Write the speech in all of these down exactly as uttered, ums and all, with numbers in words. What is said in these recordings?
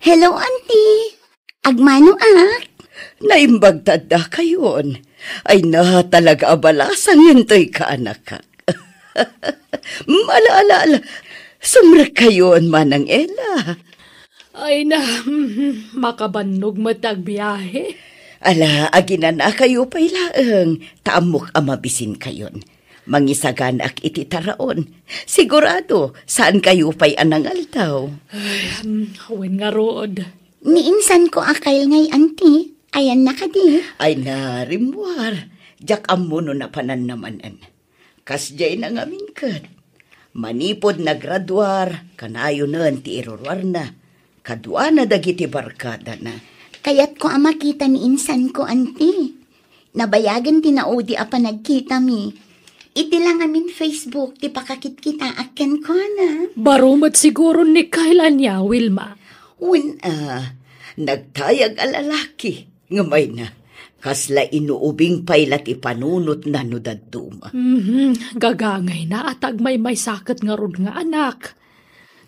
Hello, Auntie. Agmano ak? Naimbag ta addakayon. Ay na, talaga a balasangen toy kaanakak. Ala, ala, ala. Sumrekkayon, Manang Ella. Ay na, makabannog met agbiahe. Ala, aginanakayo pay laeng, ta ammok a mabisinkayon. Mangisaganaak iti taraon. Sigurado, saankayo pay a nangaldaw. Ay, mm, wen ngarud. Ni insanko a Kyle ngay, Auntie. Ayanna kadi? Ay na, rimmuar. Diak ammo no napananna manen. Kasdiay na ngamin ket. Manipud nagraduar, kanayonen ti iruruarna. Kaduana dagiti barkadana. Kayatko a makita ni insanko, Auntie. Nabayagen ti naudi a panagkitami. Iti la ngamin Facebook ti pakakitkitaak kenkuana. Baro met siguro ni Kyle ania, Wilma. Wen a, nagtayag a lalaki. Ngem ay na, kasla inuubing pay la ti panunotna no dadduma. Mhm, gagangayna a tagmaymaysaket ngarud nga anak.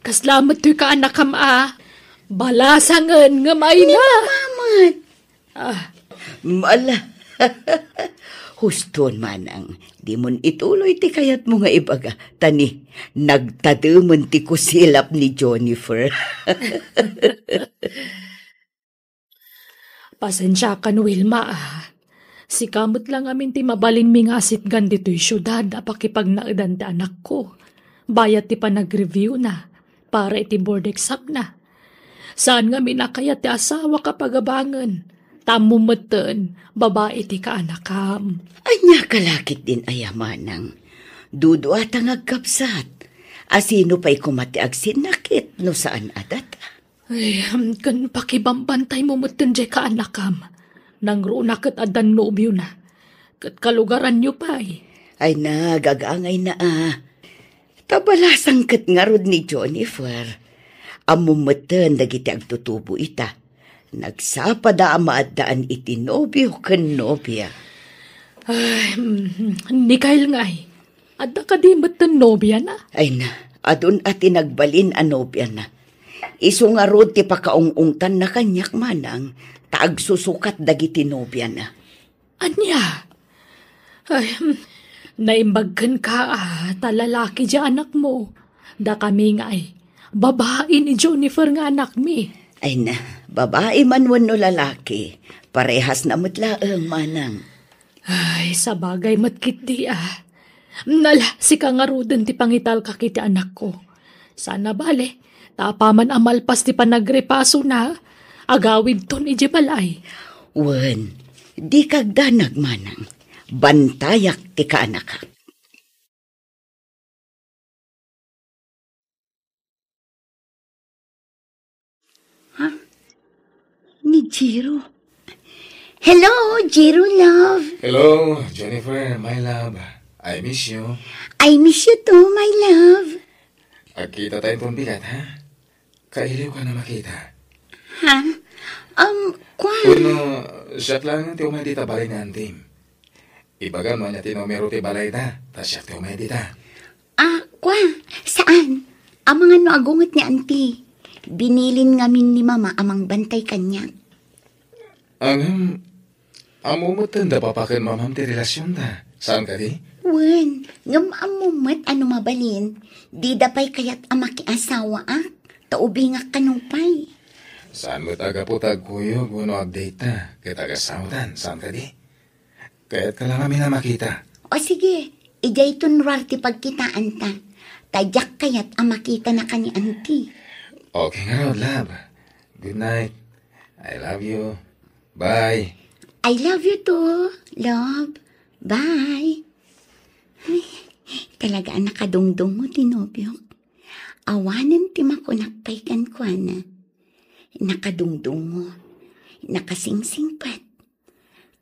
Kasla met toy kaanakam a balasangen ngem ay na. Ni Mama met. Ah. Mala. Huston, Manang. Dimon ituloy ti kayatmo nga ibaga. Ta ni, nagtademen ti kusilap ni Jennifer. Pasensiakan, Wilma, ah. Sika met la ngamin ti mabalinmi nga asitgan ditoy siudad a pakipagnaedan ti anakko. Bayat ti panagreviewna para iti board examna. Saan ngamin a kayat ti asawak a pagabangen, ta ammom metten, babai ti kaanakam. Ania ka la ketdin aya, Manang? Duduata nga agkabsat. A sino pay koma ti agsinnakit no saan a data? Ay, ken pakibambantaymo metten diay kaanakam. Nangruna ket addan nobiona. Ket kalugaranyo pay. Ay na, gagangayna a. Ta balasang ket ngarud ni Jennifer. Ammom metten dagiti agtutubo ita. Nagsapada a maaddaan iti nobio ken nobia. Ay, mm, ni Kyle ngay. Adda kadi metten nobiana? Ay na, adun a ti nagbalin a nobiana. Isu ngarud ti pakaung-ungtanna kaniak, Manang, ta agsusukat dagiti nobiana. Ania? Ay, hmm, naimbag kenka, ah, ta lalaki diay anakmo. Dakami ngay, babai ni Jennifer nga anakmi. Ay na, babai man wenno lalaki, parehasna met laeng, Manang. Ay, sabagay met ketdi, ah. Nala, sika ngaruden ti pangitalka iti anakko. Saan a bale, ta apaman a malpas ti panagrepasona, agawidton idiay balay. Wen, dika agdanag, Manang. Bantayak ti kaanakak. Ha? Ni Jiro. Hello, Jiro love. Hello, Jennifer, my love. I miss you. I miss you too, my love. Agkita tayo itong bigat, ha? Kailiwka a makita. Ha? Um, kwan. Wenno, siak laeng ti umay dita balay ni Antim. Ibagam no ania ti numero ti balayda, ta siak ti umay dita. Ah, kwa, saan? Amangan no agunget ni Auntie. Binilin ngamin ni Mama a mangbantay kaniak. Ngem, ammo met da papa ken mamam ti relasionda. Saan kadi? Wen, ngem ammo met a no mabalin, dida pay kayat a makiasawaak, ta ubingak kano pay. Saan met a gapu ta agkuyog wenno agdate-ta ket agasawatan, saan kadi? Kayatka la ngamin a makita. O sige, idiayton ruar ti pagkitaanta. Ta diak kayat a makitanaka ni Auntie. Okay ngarud, love. Good night. I love you. Bye. I love you too, love. Bye. Ay, talaga a nakadungdungo ti nobiok. Awanen ti makunak pay kenkuana. Nakadungdungo. Nakasingsingpet.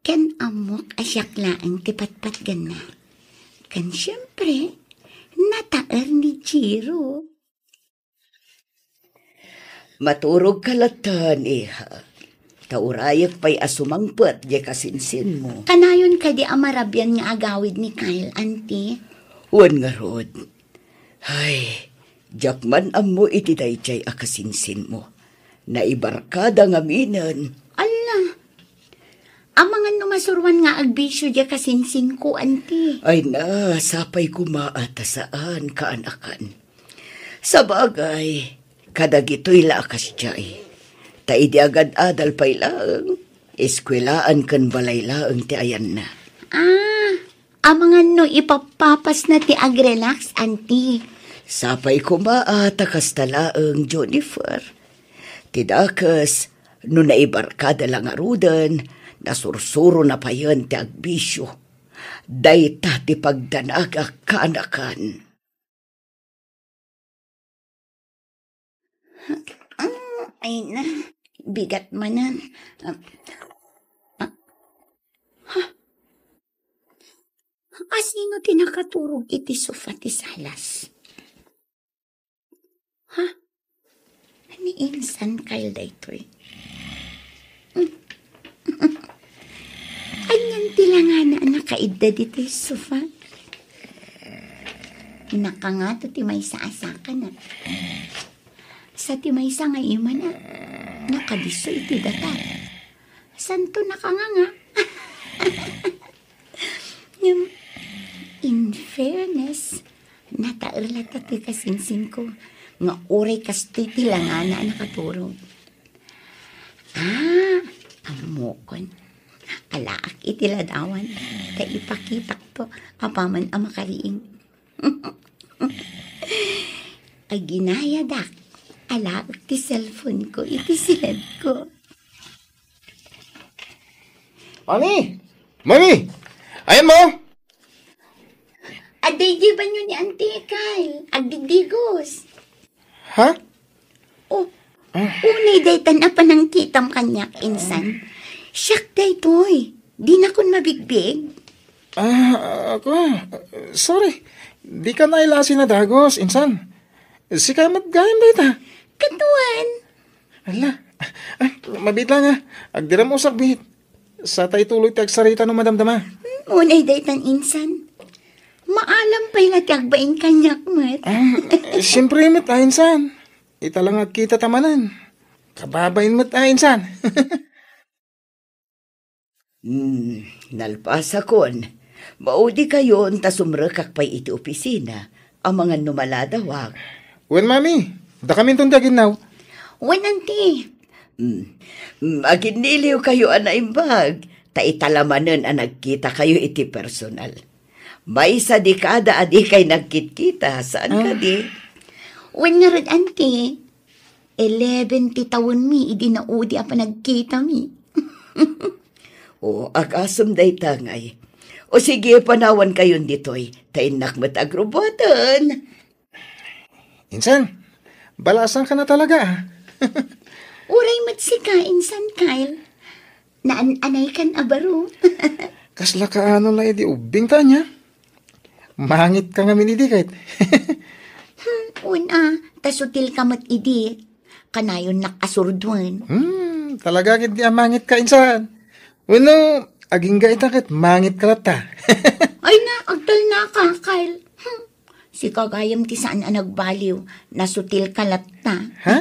Ken ammok a siak laeng ti patpatgenna. Ken siempre, nataer ni Jiro. Maturogka latta, iha. Ta urayek pay a sumangpet diay kasinsinmo. Kanayon kadi a marabian nga agawid ni Kyle, Auntie? Wen ngarud. Ay, diak man ammo iti daydiay a kasinsinmo. Naibarkada ngaminen. Alla, amangan no masuruan nga agbisio diay kasinsingko, anti. Ay na, sapay koma a ta saan, kaanakan. Sabagay, kadagitoy la a kasdiay. Ta idi agad-adal pay laeng, eskuelaan ken balay laeng ti ayanna. Ah, amangan no ipappapasna ti agrelax, anti. Sapay koma a ta kasta laeng, Jennifer. Ti dakes, no naibarkada la ngaruden, nasursurona payen ti agbisio. Dayta ti pagdanagak, kaanakan. Ah, ay na, bigat manen. Ah, ah, ha? Asino ti nakaturog iti sofa ti salas? Ha? Ni insan Kyle daytoy? Hmm. Anian ti langana a nakaidda ditoy sofa? Nakangato ti maysa a sakana. Sa ti maysa nga imana, nakadisso iti datar. Santo nakanganga. Ngem, in fairness, nataer latta ti kasinsingko nga uray kastoy ti langana a nakaturog. Ah, ammokon. Alaak iti ladawan, ta ipakitakto apaman a makariing. Aginayadak, alaak ti cellphone ko iti siledko. Mami! Mami! Ayanmo? Adda idi banyo ni Auntie Kyle. Agdigdigos. Ha? Oh, unay daytan a panangkitam kaniak, insan. Siak daytoy. Dinakon mabigbig. Ah, ako, sorry. Dika nailasi a dagos, insan. Sika met gayam dayta. Kaduan. Ala, ay, mabiit lang, ah. Agdiram usakbit. Sa tay tuloy ti agsarita no madamdama. Hmm, unay daytan, insan. Maalam pay la ti agbain kaniak met. Ah, siyempre met, ah, insan. Ita lang agkita ta manen. Kababain met, ah, insan. Hmm, nalpasakon. Maudikayon ta sumrekak pay iti opisina. Amangan no maladawak. Wen, Mami, dakaminton ti aginnaw. Wen, Auntie. Hmm, hmm, aginniliwkayo a naimbag, ta ita la manen a nagkitakayo iti personal. Maysa dekada a dikay nagkitkita, saan kadi? Wen ngarud, Auntie. Eleven ti tawenmi idi naudi a panagkitami. O, agasem dayta ngay. O sige, panawankayon ditoy, ta innak met agrubbuaten. Insan, balasanka na talaga, ah. Uray met sika, Insan Kyle. Naan-anaykan a baro. Kasla kaano la idi ubbing ta ania? Mangitka ngamin idi ket. Hmm, wen a, ta sutilka met idi. Kanayonnak a surduen. Hmm, talaga ketdi a mangitka, insan. Wenno, agingga ita ket mangitka latta. Ay na, agtalnaka, Kyle. Hmm, sika gayam ti saan a nagbaliw. Nasutilka latta. Ha?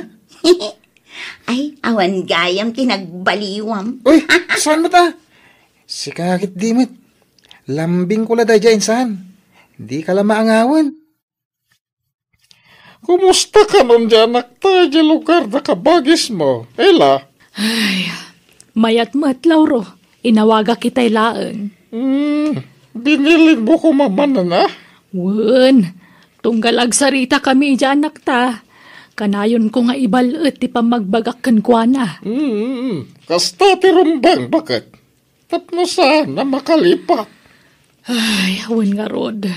Ay, awan gayam ti nagbaliwam. Uy, saan met a? Sika ketdi met. Lambingko la daydiay, insan. Dika la maangawen. Kumusta kanon diay anakta idiay lugar da kabagismo, Ella? Ay, mayat met, Lauro. Inawagak itay laeng. Hmm, binilinmo koma manen, a? Wen, tunggal agsaritakami idiay anakta, kanayonko nga ibal-et ti pammagbagak kenkuana. Hmm, kasta ti rumbeng, baket. Tapno saan a makalipat. Ay, wen ngarud.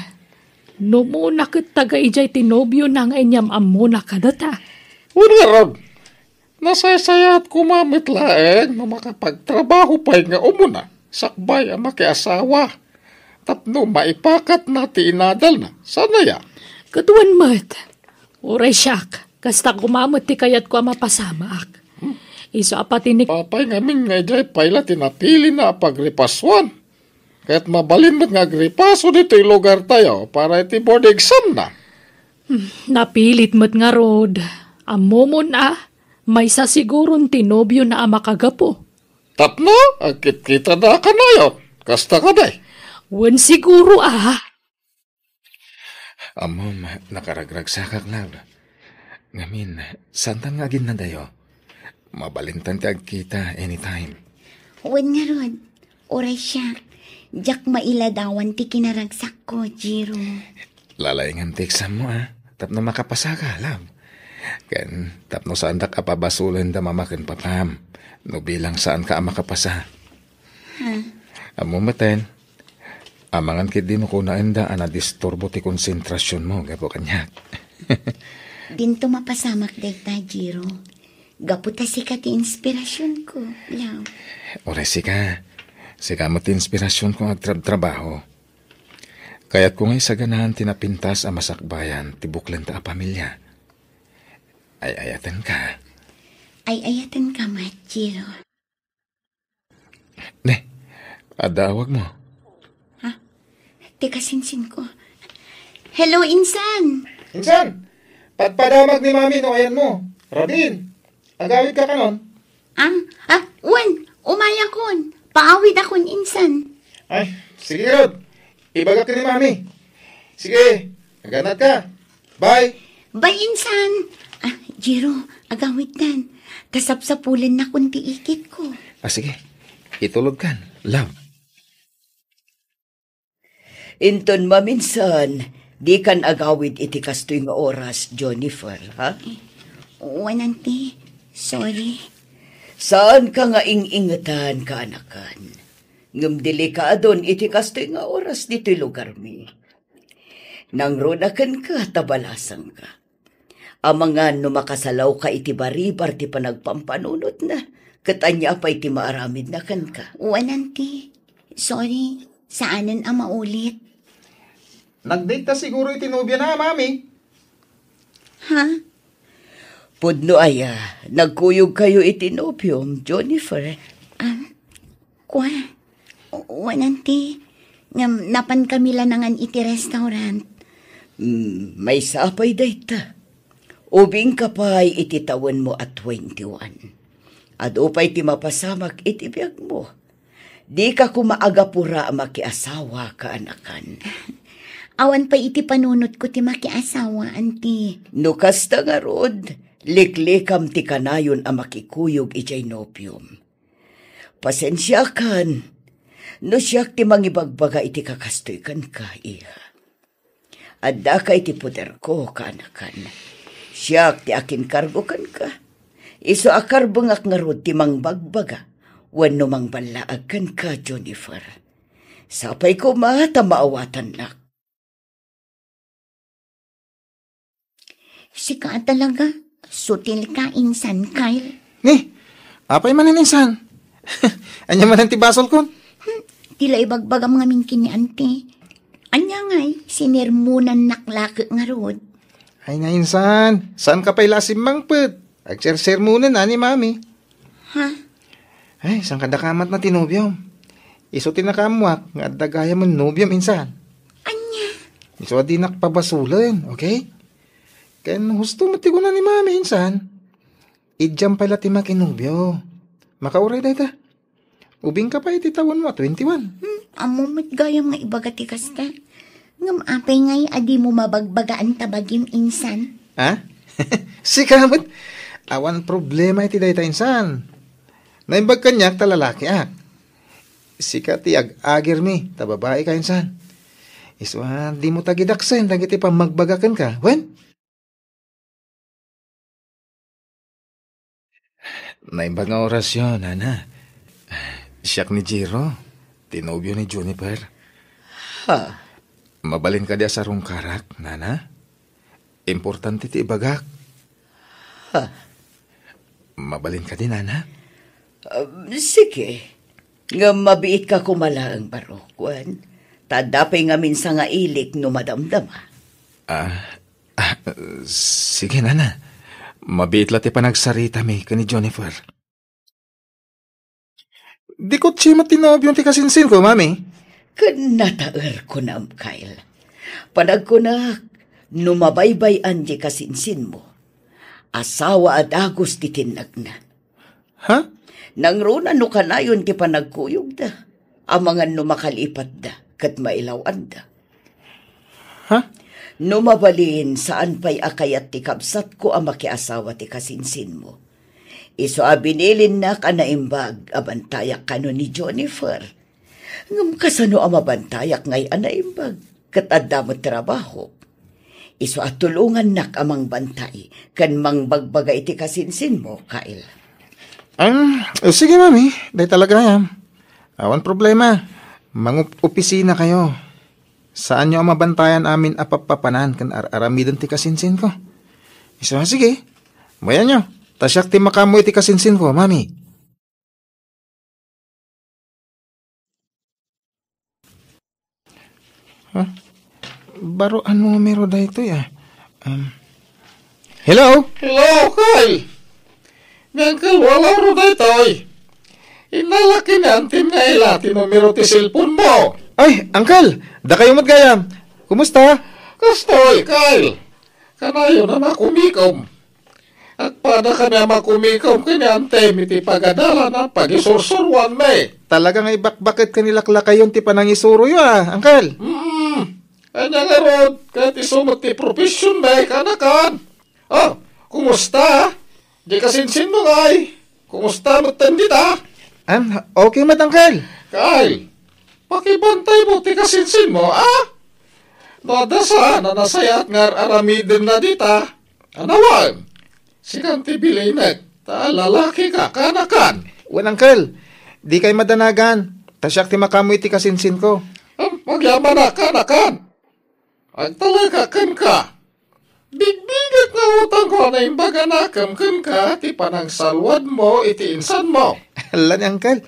No umuna ket taga idiay ti nobiona nga inyam-ammona kadata. Wen ngarud, nasaysayaat koma met laeng no makapagtrabaho pay nga umuna sakbay a makiasawa. Tapno maipakatna ti inadalna. Saan aya? Ket wen met. Uray siak, kasta koma met ti kayatko a mapasamaak. Isu a pati ni Apay ngamin nga idiay pay la ti napilina a pagripasuan. Ket mabalin met nga agripaso ditoy lugartayo para iti board exam na. Hmm, napilit met ngarud. Ammomon a, Maysa siguron ti nobiona a makagapu. Tapno agkitkitada kanayon. Kasta kadi? Wen siguro a. Ammom, nakaragragsakak, love. Ngamin, saantan nga aginnadayo? Mabalintan ti agkita anytime. Wen ngarud, uray siak, diak mailadawan ti kinaragsakko, Jiro. Lalaingam ti exammo, a. Tapno makapasaka, love. Ken tapno saandak a pabasolen da mama ken papam, no bilang saanka a makapasa. Ha? Ammom metten, amangan ketdi no kunaenda a nadisturbo ti konsentrasionmo gapu kaniak. Dinto mapasamak dayta, Jiro. Gapu ta sika ti inspirasionko, love. Uray sika. Sika met ti inspirasionko nga agtrabtrabaho. Kayatko nga isaganaan ti napintas a masakbayan ti buklenta a pamilia. Ay-ayatenka. Ay-ayatenka met, Jiro. Ne, adda awagmo. Ha? Ti kasinsinko. Hello, insan! Insan! Padpadamag ni Mami no ayanmo. Rabin, agawidka kanon? Ah, ah, wen, umayakon. Paawidakon, insan. Ay, sige ngarud. Ibagak ni Mami. Sige, aganatka. Bye. Bye, insan. Ah, Jiro, agawidtan. Ta sapsapulennakon ti ikitko. Ah, sige. Itulodkan, love. Inton maminsan, dikan agawid iti kastoy nga oras, Jennifer, ha? Wen, Auntie. Sorry. Saanka nga ing-ingetan, kaanakan. Ngem delikadon iti kastoy nga oras ditoy lugarmi. Nangruna kenka ta balasangka. Amangan no makasalawka iti baribar ti panagpampanunotna, ket ania pay ti maaramidna kenka? Wen, Auntie. Sorry, saanen a maulit. Nag-date ta siguro iti nobiona, Mami. Ha? Pudno aya, nagkuyogkayo iti nobiom, Jennifer? Ah, kua, wen, Auntie, ngem napankami la nangan iti restaurant. Hmm, maysa pay dayta. Ubingka pay iti tawenmo a twenty-one. Adu pay ti mapasamak iti biagmo. Dika koma agapura a makiasawa, kaanakan. Awan pay iti panunotko ti makiasawa, Auntie. No kasta ngarud, liklikam ti kanayon a makikuyog idiay nobiom. Pasensiakan, no siak ti mangibagbaga iti kakastoy kenka, iha. Addaka iti poderko, kaanakan. Siak ti akinkargo kenka. Isu a karbengak ngarud ti mangbagbaga wenno mangballaag kenka, Jennifer. Sapay koma ta maawatannak. Sika a talaga, sutilka, Insan Kyle. Ni, apay manen, Insan? Ania manen ti basolkon? Hmm, ti la ibagbagam ngamin ken ni Auntie. Ania ngay, sinermonannak la ket ngarud. Ay na, Insan, saanka pay la a simmangpet? Agsersermonen a ni Mami. Ha? Ay, saan kadakamatna ti nobiom? Isu ti nakaammoak nga adda gayamen nobiom, Insan. Ania? Isu a dinak pabasolen, okay? Ken husto met ti kuna ni Mami, Insan. Idiam pay la ti makinobio. Makauray dayta. Ubingka pay iti tawenmo a twenty-one. Hmm, ammo met gayam nga ibaga ti kasta. Ngem apay ngay a dimo mabagbagaan ta bagim, Insan? Ha? Sika met, awan problema iti dayta, Insan. Naimbag kaniak ta lalakiak. Sika ti ag-agirmi ta babaika, Insan. Isu a dimo tagidaksen dagiti pammagbaga kenka, wen? Naimbag nga orasyo, nana. Siak ni Jiro, ti nobio ni Juniper. Ha? Mabalin kadi a sarungkarak, nana? Importante ti ibagak. Ha? Mabalin kadi, nana? Um, sige. Ngem mabiitka koma laeng, barok, wen? Ta adda pay ngamin sangailik no madamdama. Ah, ah, sige, nana. Mabiit la ti panagsaritami ken ni Jennifer. Di kutsi met ti nobiom ti kasinsinko, Mami? Ken nataer, kunam, Kyle. Panagkunak, no mabaybay-an ti kasinsinmo, Asawa a dagus ti tinnagna. Ha? Nangruna no kanayon ti panagkuyogda, amangan no makalipatda ket mailaw-anda. Ha? No mabalin, saan pay a kayat ti kabsatko a makiasawa ti kasinsinmo. Isu a binilinnak a naimbag a bantayak kano ni Jennifer. Ngem kasano a mabantayak ngay a naimbag ket adda met trabahok? Isu a tulongannak a mangbantay ken mangbagbaga iti kasinsinmo, Kyle. Ah, eh, sige, Mami. Dayta la gayam. Awan problema. Mangup-opisina kayo. Saanyo a mabantayan amin a pappapanan ken ar-aramiden ti kasinsinko. Isu a sige. Bayanyo. Ta siak ti makaammo iti kasinsinko, Mami. Ha? Baro a numero daytoy, ah. Um, hello? Hello, Kyle! Ni Uncle, wala ro daytoy. Inalaki ni Auntie nga ila ti numero ti cellphone mo. Ay, Uncle! Dakayo met gayam. Kumusta? Kastoy, Kyle. Kanayon a makumikom. Agpada kami a makumikom ken ni Antem iti pagadalan a pagisursuruanmi. Talaga nga ibakbaket ken ilaklakayon ti panangisuroyo, ah, Uncle. Mm. Ania ngarud, ket isu met ti professionmi, kanakan. Oh, kumusta? Di kasinsinmo ngay. Kumusta met ten dita? Am, okay met, Uncle. Kyle, pakibantaymo ti kasinsinmo, ah? No adda saan a nasayaat nga ar-aramidenna dita, anawan, sikan ti bilinek, ta lalakika, kanakan. Wen, Uncle, dikay madanagan, ta siak ti makaammo iti kasinsinko. Am, agyamanak, kanakan. Agtalek kenka. Bigbigek nga utangko a naimbag a nakem kenka ti panangsalwadmo iti insanmo. Ala ni Uncle,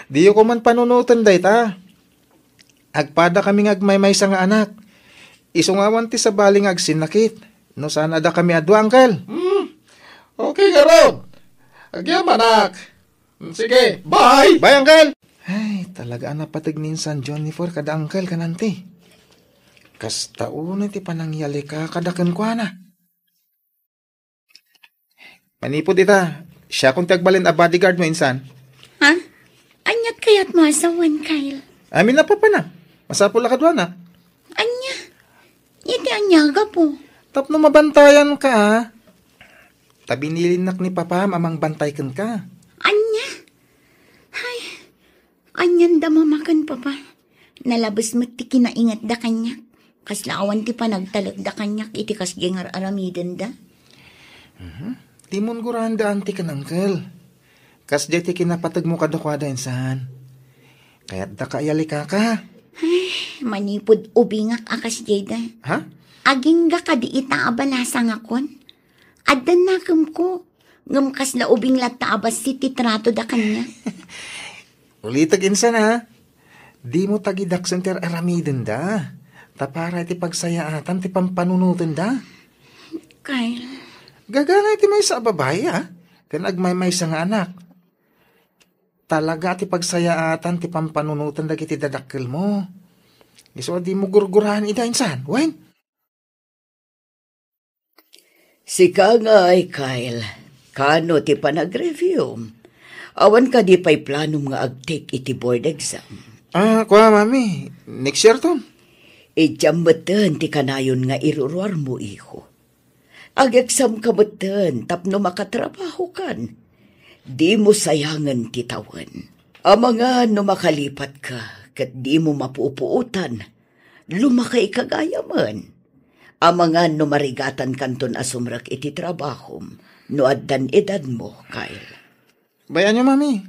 diyo koma panunoten dayta. Agpada kami nga agmaymaysa nga anak. Isu nga awan ti sabali nga agsinnakit. No saan a dakami a dua, Uncle. Hmm. Okay ngarud. Agyamanak. Sige, bye! Bye, Uncle! Ay, talaga a napateg ni insan Jennifer kada Uncle ken Auntie. Kasta unay ti panangyalika kada kenkuana. Manipud ita, siakon ti agbalin a bodyguard mo, insan. Ha? Aniat kayat mo a sawen, Kyle? Amin a papana. Masapul a kaduana. Ania? Iti ania, gapu? Tapno mabantayan ka, ah. Ta binilinnak ni Papam a mangbantay kenka. Ania? Ay, anian da mama ken papa? Nalabes met ti kinaingetda kaniak. Kasla awan ti panagtalekda kaniak iti kasdiay nga ar-aramidenda. Mhm. Dimon guraen da, Auntie ken Uncle. Kasdiay ti kinapategmo kadakuada, insan. Kayatdaka a yalikaka. Ay, manipud ubingak a kasdiay da. Ha? Agingga kadi ita a balasangakon? Addan nakemko, ngem kasla ubing latta a bassit ti tratoda kaniak. Ulitek, insan, ha? Dimo tagidaksen ti ar-aramidenda. Ta para iti pagsayaatan ti pampanunotenda. Kyle. Gagana iti maysa a babai, ha? Ken agmaymaysa nga anak. Talaga ti pagsayaatan ti pampanunoten dagiti dadakkelmo. Isu a dimo gurguraen ida, insan, wen? Sika ngay, Kyle, kano ti panagreviewm? Awan kadi pay planom nga agtake iti board exam? Ah, kua, Mami. Next year ton. Idiam metten ti kanayon nga iruruarmo, iho. Ageksamka metten tapno makatrabahokan. Dimo sayangen ti tawen. Amangan no makalipatka ket dimo mapupuotan, lumakayka gayamen. Amangan no marigatankanton a sumrek iti trabahom no addan edadmo, Kyle. Bay-anyo, Mami.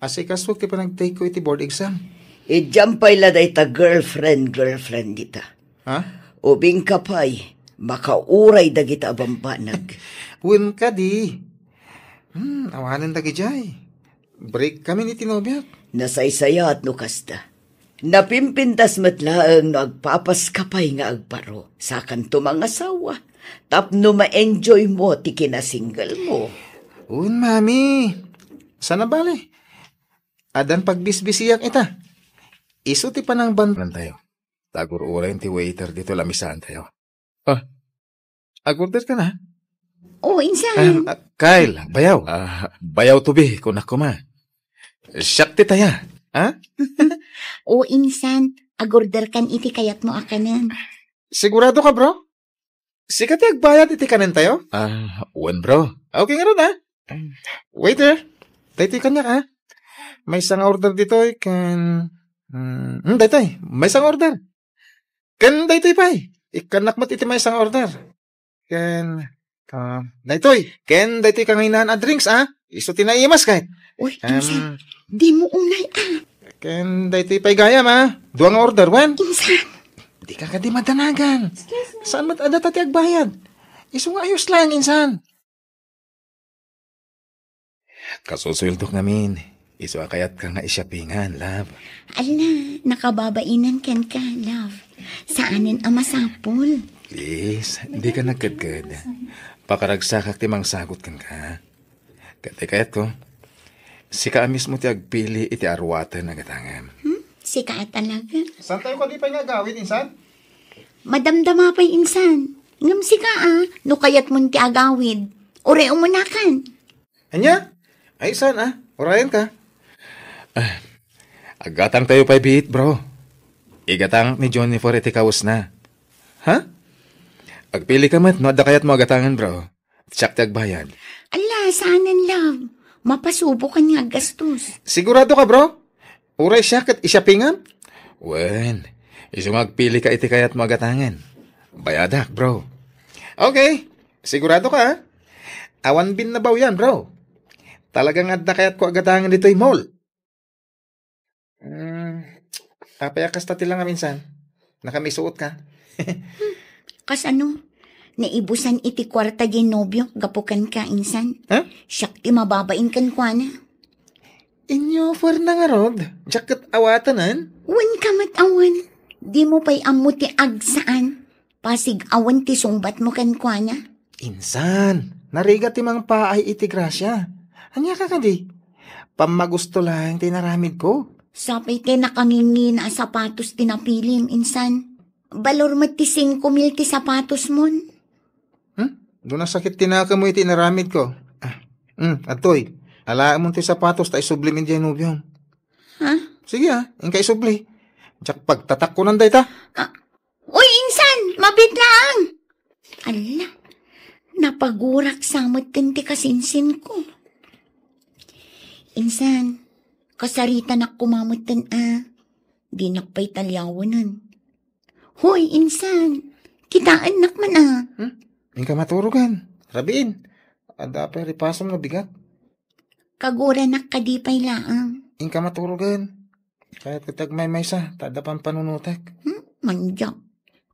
Asikasok ti panagtake ko iti board exam. Idiam pay la dayta girlfriend, girlfriend dita. Ha? Ubingka pay, makauray dagita a bambanag. Wen kadi. Hmm, awanen dagidiay. Break kami ni tinobiak. Nasaysayaat no kasta. Napimpintas met laeng no agpapaska pay nga agbaro. Sakanto mangasawa. Tapno ma-enjoy mo ti kinasingle mo. Un, Mami. Sana bale. Adan pagbisbisiak ita. Isu ti panangban-, tayo. Tagur-uray ti waiter dito lamisaantayo. Ah, agorder ka na? O, insan. Ah, ah, Kyle, bayaw. Ah, bayaw to be, kunak koma. Siak ti taya, ha? O, insan, agorder kan iti kayatmo a kanen. Sigurado ka, bro? Sika ti agbayad iti kanentayo? Ah, wen, bro. Okay ngarud, ha? Waiter, daytoy kaniak, ha? Maysa nga order ditoy ken, mm, mm, daytoy, maysa nga order. Ken daytoy pay, ikkannak met iti maysa nga order. Ken, ah, daytoy, ken daytoy kangaynaan a drinks, ah. Isu ti naimas ket. Uy, em, insan, dimo unay, ah. Ken daytoy pay gayam, ah. Dua nga order, wen? Insan. Dika kadi madanagan. Excuse me. Saan met a data ti agbayad? Isu nga ayos lang, insan. Kasusueldok ngamin, isu a kayatka nga i-shoppingan, love. Ala, nakababainan kenka, love. Saanen a masapul. Please, dika nagkedked. Pakaragsakak ti mangsagut kenka. Ket ti kayatko, sika a mismo ti agpili iti aruaten a gatangem. Hmm? Sika a talaga. Saantayo kadi pay nga agawid, insan? Madamdama pay, insan. Ngem sika a, no kayatmon ti agawid, uray umunakan. Ania? Ay, saan, ah? Urayan ka? Ah, aggatangtayo pay biit, bro. Igatang ni Jennifer iti kawesna. Ha? Agpili ka met no adda kayatmo a gatangen, bro. Siak ti agbayad. Ala, saanen, love. Mapasubokan nga aggastos. Sigurado ka, bro? Uray siak ket i-shoppingam? Wen, isu nga agpili ka iti kayatmo a gatangen. Bayadak, bro. Okay. Sigurado ka, ha? Awan binnabaw yan, bro. Talaga nga adda kayatko a gatangen ditoy mall. Hmm, apay a kasta ti langam, insan? Nakamisuot ka? Kasano? Naibusan iti kuarta diay nobiok gapu kenka, insan. Ha? Siak ti mababain kenkuana. Inyo, puerna ngarud? Diak ket awatenan? Wen ka met awan. Dimo pay ammo ti agsaan. Pasig-awen ti sungbatmo kenkuana? Insan, narigat ti mangpaay iti grasia. Ania ka kadi? Pammagusto laeng ti inaramidko. Sapay ti nakangingina a sapatos ti napilim, insan. Balor met ti singko mil ti sapatosmon. Hmm? No nasakit ti nakemmo iti inaramidko. Ah, hmm, adtoy. Alaemon ti sapatos ta isublim idiay nobiom. Ha? Sige, ah, inka isubli. Diak pagtatakkonan dayta. Ah, Uy, insan, mabiit laeng. Ala, napagurak sa met ti kasinsinko. Insan, kasaritanak koma metten a dinak pay taliawenen. Hoy, insan, kitaennak man a. Hmm? Inka maturogen. Rabiin. Adda pay ripasom nga bigat. Kaguranak kadi pay laeng. Inka maturogen. Kayat ket agmaymaysa, ta adda pampanunotek. Hmm? Mandiak.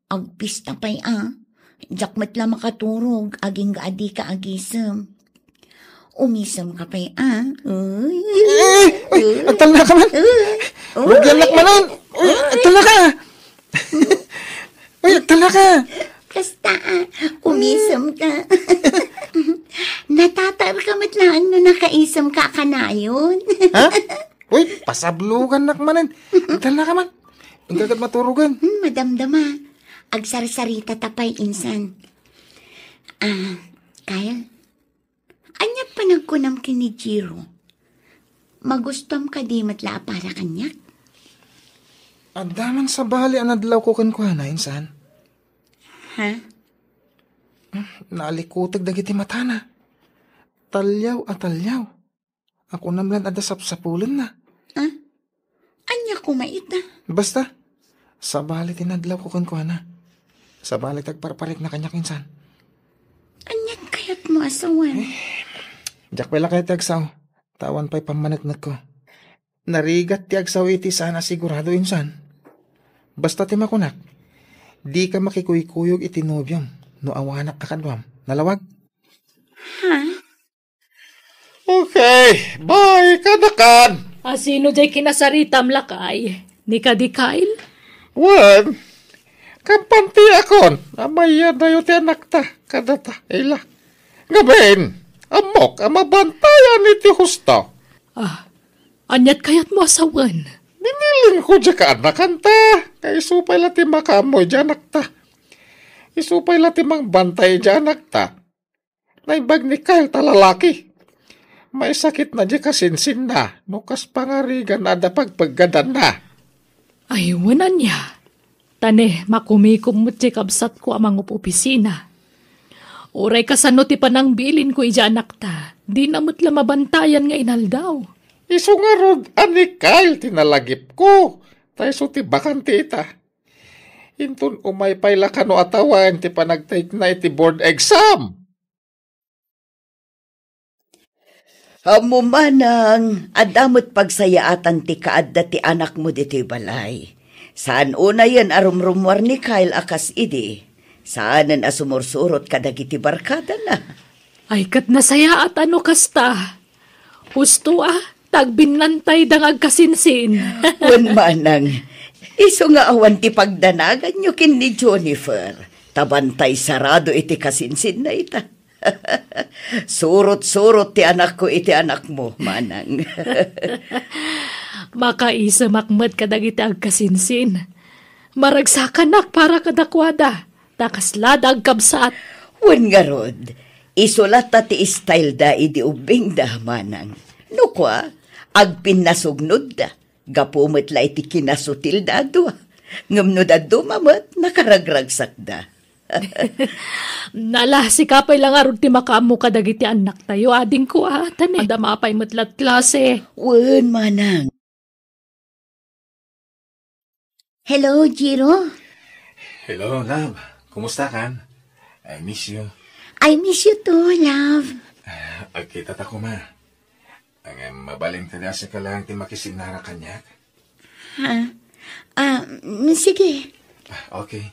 Agpista pay a. Diak met la makaturog, agingga a dika agisem. Umisem ka pay a. Uy. Ay, ay, agtalna ka man. Uy. Rugiannak manen. Uy, agtalna ka. Uy, agtalna ka. Kasta a. Umisem ka. Natatar ka met laeng no nakaisem ka a kanayon. Ha? Uy, pasablogannak manen. Agtalna ka man. Inka ket maturogen. Hmm, madamdama. Agsarsaritata pay insan. Ah, Kyle, ania't panagkunam ken ni Jiro? Magustuam kadi met la a para kaniak? Adda man sabali a nadlawko kenkuana, insan. Ha? Hmm, naalikuteg dagiti matana. Taliaw a taliaw. Akunam lan adda sapsapulenna. Ah? Ania koma ita? Basta, sabali ti nadlawko kenkuana. Sabali ti agparparikna kaniak, insan. Ania't kayatmo a sawen? Eh, diak pay la kayat ti agsao. Ta awan pay pammaneknekko. Narigat ti agsao iti saan a sigurado, insan. Basta ti makunak, dika makikuykuyog iti nobiom no awanak a kaduam. Nalawag? Ha? Okay, bye, kadakan. A sino diay kinasaritam, lakay? Ni kadi Kyle? Wen, kampatiakon a mayadayo ti anakta kadata, ila. Ngamin, ammok a mabantayan iti husto. Ah, ania't kayatmo a sawen? Binilinko diay kaanakanta, nga isu pay la ti makaammo iti anakta. Isu pay la ti mangbantay iti anakta. Naimbag ni Kyle ta lalaki. Maisakit na di kasinsinna no kas pangarigan a da pagpeggadanna. Ay, wen ania. Ta ne, makumikom met ti kabsatko a mangup-opisina. Uray kasano ti panangbilinko iti anakta, dina met la mabantayan nga inaldaw. Isu ngarud a ni Kyle ti nalagipko, ta isu ti bakante ita. Inton umay pay la kano a tawen ti panagtake na iti board exam. Ammo manang, adda met pagsayaatan ti kaadda ti anakmo ditoy balay. Saan unayen a rumrumuar ni Kyle a kas idi. Saanen a sumursurot kadagiti barkadana. Ay, ket nasayaat a no kasta. Husto a, ta agbinnantayda nga agkasinsin. Wen manang, isu nga awan ti pagdanaganyo ken ni Jennifer. Ta bantay sarado iti kasinsinna ita. Surot-surot ti anakko iti anakmo, manang. Makaisemak met kadagiti agkasinsin. Maragsakanak para kadakuada, ta kaslada agkabsat. Wen ngarud, isu latta ti style da idi ubbingda, manang. No kua, agpinnasugnodda. Gapu met la iti kinasutilda a dua. Ngem no dadduma met, nakaragragsakda. Nala, sika pay la ngarud ti makaammo kadagiti annaktayo, adingko, a, ta ne, adda mapay met la ti klase. Wen, manang. Hello, Jiro. Hello, love. Kumusta kan? I miss you. I miss you too, love. Agkita ta koma. Ngem mabalin kadi a sika laeng ti makisinnara kaniak? Ha? Ah, mm, sige. Ah, okay.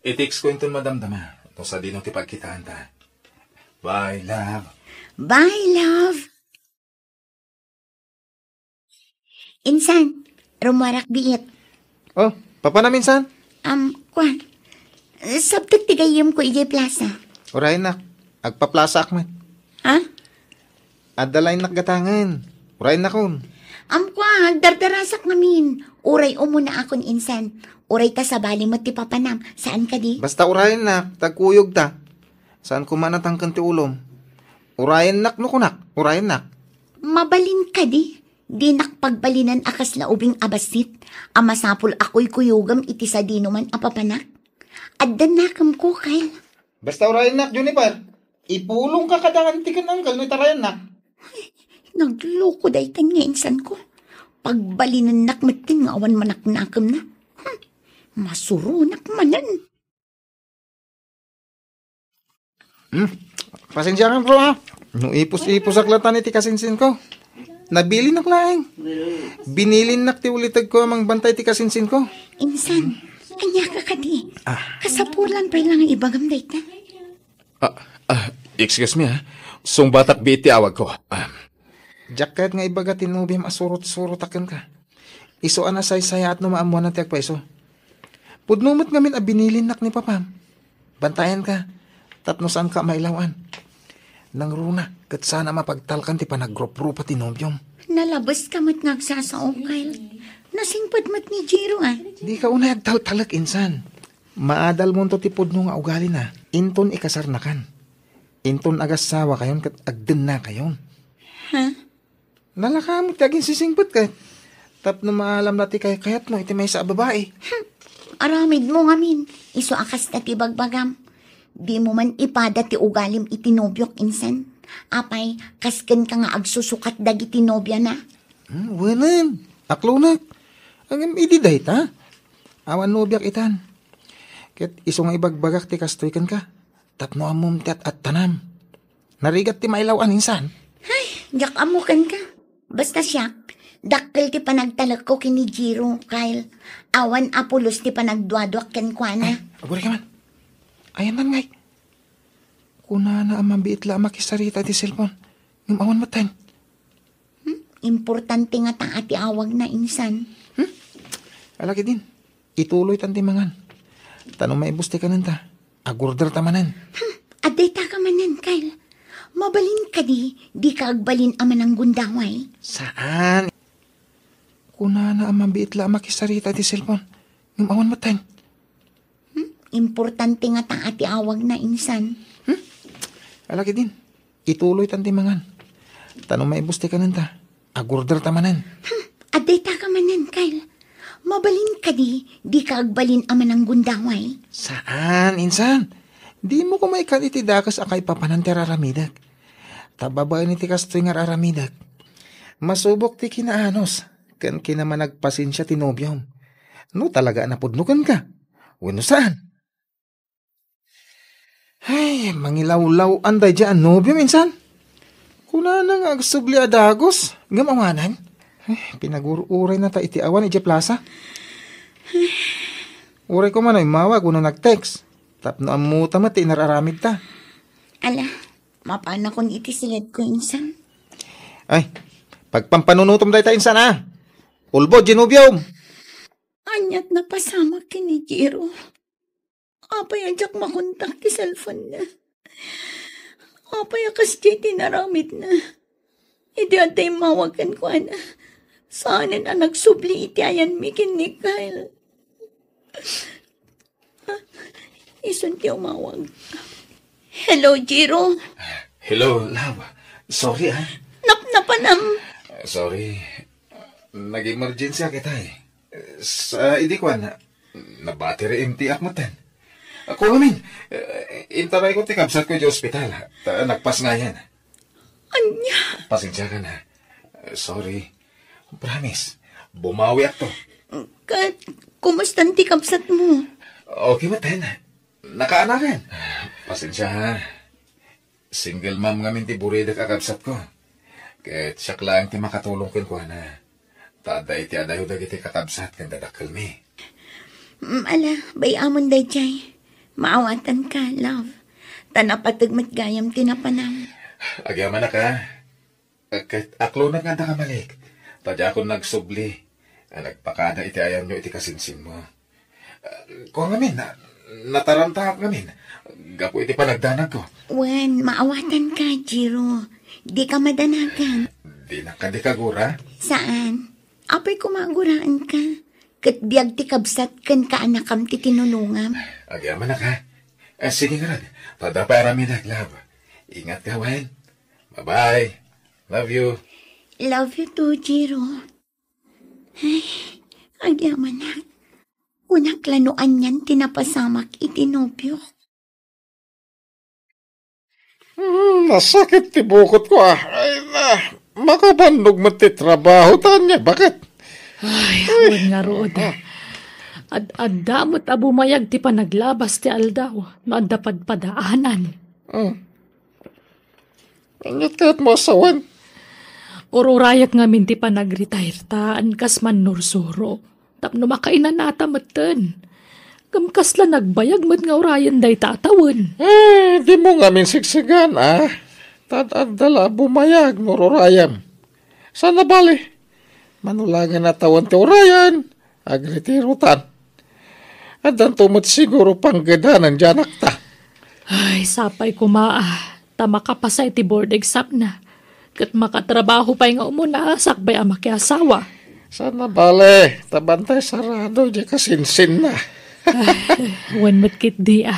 I-text ko inton madamdama no sadino ti pagkitaanta. Bye, love. Bye, love. Insan, rummuarak biit. Oh, papanam insan? Am, kuan. Sabtek ti gayyemko idiay plasa. Urayennak, agpaplasaak met. Ha? Adda laennak gatangen. Urayennakon. Am, kuan, agdardarasak ngamin. Uray umunaakon insan. Uray ta sabali met ti papanam. Saan kadi? Basta urayennak, ta agkuyogta. Saan koma a natangken ti ulom. Urayennak no kunak, urayennak. Mabalin kadi? Dinak pagbalinen a kasla ubing a bassit a masapul a kuykuyogem iti sadinoman a papanak? Addan nakemko, Kyle. Basta urayennak, Juniper. Ipulongka kada auntie ken uncle no itarayennak. Ay, nagloko daytan nga insanko. Pagbalinennak metten nga awan manaknakemna. Hmm, masuronak manen. Hmm. Pasensiakan, bro, ha? No ipus-ipusak latan iti kasinsinko. Nabilinak laeng. Binilinnak ti ulitegko a mangbantay ti kasinsinko. Insan, ania ka kadi? Ah. Kasapulan pay la nga ibagam dayta. Ah, ah, excuse me, ha? Sungbatak biit ti awagko. Ah. Diak kayat nga ibaga ti nobiam a surot-surotak kenka. Isu a nasaysayaat no maammoanna ti agpayso. Pudno met ngamin a binilinnak ni papam. Bantayanka, tapno saanka a mailaw-an. Nangruna, ket saan a mapagtalkan ti panagrup-rupa ti nobiom. Nalabeska met nga agsasao, Kyle. Nasingpet met ni Jiro, ah. Dika unay agtaltalek, insan. Maadalmonto ti pudno nga ugalina. Inton ikasarnakan. Inton agassawakayon ket agdennakayon. Ha? Nalaka met ti aginsisingpet ket tapno maalamna ti kaykayatmo iti maysa a babai. Hmm. Aramidmo ngamin, isu a kasta ti bagbagam. Dimo man ipada ti ugalim iti nobiok insan. Apay, kas kenka nga agsusukat dagiti nobiana? Hmm, wenen, aklonek. Ngem idi dayta, awan nobiak itan. Ket isu nga ibagbagak ti kastoy kenka. Tapno ammom ti at-attanam. Narigat ti mailaw-an insan. Ay, diak ammo kenka. Basta siak, dakkel ti panagtalekko ken ni Jiro, Kyle. Awan a pulos ti panagduaduak kenkuana. Ay, agurayka man. Ayanna ngay. Kunana a mabiit la a makisarita iti cellphone. Ngem awan metten. Hmm? Importante ngata a ti awagna insan. Hmm? Ala ketdin, ituloytan ti mangan. Ta no maibus ti kanenta, agorderta manen. Hmm, adda itaka manen, Kyle. Mabalin kadi, dika agbalin a mananggundaway? Saan? Kunana a mabiit la a makisarita iti cellphone. Ngem awan metten. Hmm? Importante ngata a ti awagna insan. Hmm? Ala, ket din, ituloytan ti mangan. Ta no maibus ti kanenta, agorder ta manen. Hmm, adda ita ka manen, Kyle. Mabalin kadi, di ka agbalin a mananggundaway? Saan, insan. Dimo koma ikkan iti dakes a kaipapanan ti ar-aramidek. Ta babaen iti kastoy nga ar-aramidek, masubok ti kinaanus ken kinamanagpasensia ti nobiom. No talaga a napudno kenka, wenno saan. Ay, mangilawlaw-an daydiay a nobiom, insan. Kunana nga agsubli a dagus, ngem awanen. Ay, pinagur-urayna ta iti awan idiay plasa. Uray koma no immawag wenno nag-text. Tapno ammota met ti inar-aramidta. Ala, mapanakon iti siledko, insan. Ay, pagpampanunutom dayta, insan, a. Ulbod diay nobiom. Aniat napasamak ken ni Jiro? Apay a diak makontak ti cellphone-na? Apay a kasdiay ti inaramidna? Idi adda immawag kenkuana, saanen a nagsubli iti ayanmi ken ni Kyle. Isun ti umawag. Hello, Jiro. Hello, love. Sorry, ah. Napnapanam. Sorry. Nag-emergency a kita, eh. Sa idi kuan, nabatiri M T ak metten. Ako ngamin, eh, intarayko ti kabsatko idiay ospital, ta nagpasngayan. Ania? Pasensiakan, ha. Sorry. Promise, bumawiakto. Ket, kumustan ti kabsatmo? Okay metten. Nakaanakan. Pasensia, ha. Single mom ngamin ti buridek a kabsatko. Ket siak laeng ti makatulong kenkuana. Ta adda iti adayo dagiti kakabsat ken dadakkelmi. Mm, ala, bay-amon daydiay. Maawatanka, love. Ta napateg met gayam ti napanam. Agyamanak, a. Ket aklonek nga adda ka malik. Ta diakon nagsubli a nagpakada iti ayanyo iti kasinsinmo. Ko ngamin, na-, nataramtaak ngamin gapu iti panagdanagko. Wen, maawatanka, Jiro. Dika madanagan. Dinak kadi kagura? Saan. Apay koma aguraenka. Ket biag ti kabsat ken kaanakam ti tinulongam. Agyamanak, ha? Eh, sige ngarud. Adda pay aramidek, love. Ingatka wen. Bye-bye. Love you. Love you too, Jiro. Ay, agyamanak. Kunak la no anian ti napasamak iti nobiok. Hmm, nasakit ti bukotko, a. Ay na, makabannog met ti trabaho ta ania, baket. Ay, wen ngarud, a. Ad-adda met a bumayag ti panaglabas ti aldaw no adda padpadaanan. Hmm. Aniat kayatmo a sawen? Ururayek ngamin ti panagretire ta, kas mannursuro. Tapno makainanata metten. Ngem kasla nagbayag met nga urayen dayta a tawen. Eh, dimo ngamin sigsigan, a. Ta ad-adda la a bumayag no ururayem. Saan a bale. Mano laengen a tawen ti urayen, agretirotan. Addanto met siguro panggedanan diay anakta. Ay, sapay koma, a. Ta makapasa iti board exam-na. Ket makatrabaho pay nga umuna sakbay a makiasawa. Saan a bale, ta bantay sarado diay kasinsinna. Wen met ketdi, a.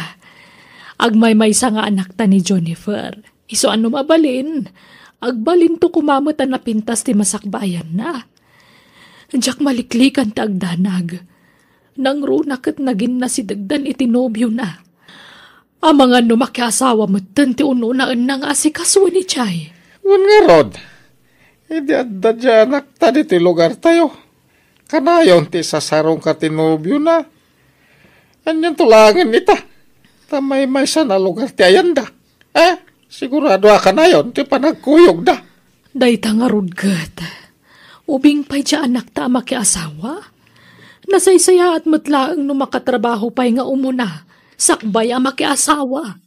Agmaymaysa nga anakta ni Jennifer. Isu a no mabalin, agbalinto koma met a napintas ti masakbayanna. Diak maliklikan ti agdanag. Nangruna ket naginnasidegdan iti nobiona. Amangan no makiasawa metten ti ununaenna nga asikaso ni Chay. Wen ngarud, idi adda diay anakta ditoy lugartayo, kanayon ti isasarungka ti nobiona. Anianto laengen ita? Ta maymaysa a lugar ti ayanda. Eh, sigurado a kanayon ti panagkuyogda. Dayta ngarud ket, ubing pay diay anakta a makiasawa? Nasaysayaat met laeng no makatrabaho pay nga umuna, sakbay a makiasawa.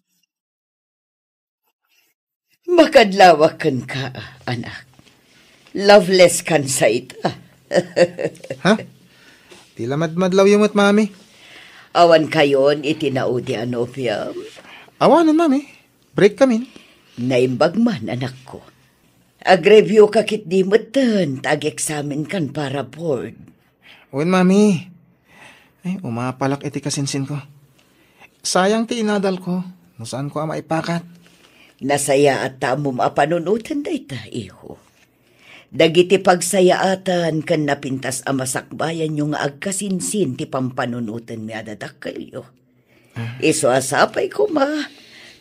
Makadlawak kenka, anak. Loveless kan sa ita. Ha? Ti la madmadlawyo met, Mami? Awan kayon iti naudi a nobiam? Awanen, Mami. Break kamin. Naimbag man, anakko. Agreview ka ketdi metten ta ageksamen kan para board. Wen, Mami. Ay, umapalak iti kasinsinko. Sayang ti inadalko no saanko a maipakat. Nasayaat ta ammom a panunoten dayta, iho. Dagiti pagsayaatan ken napintas a masakbayanyo nga agkasinsin ti pampanunotenmi a dadakkelyo. Isu a sapay koma,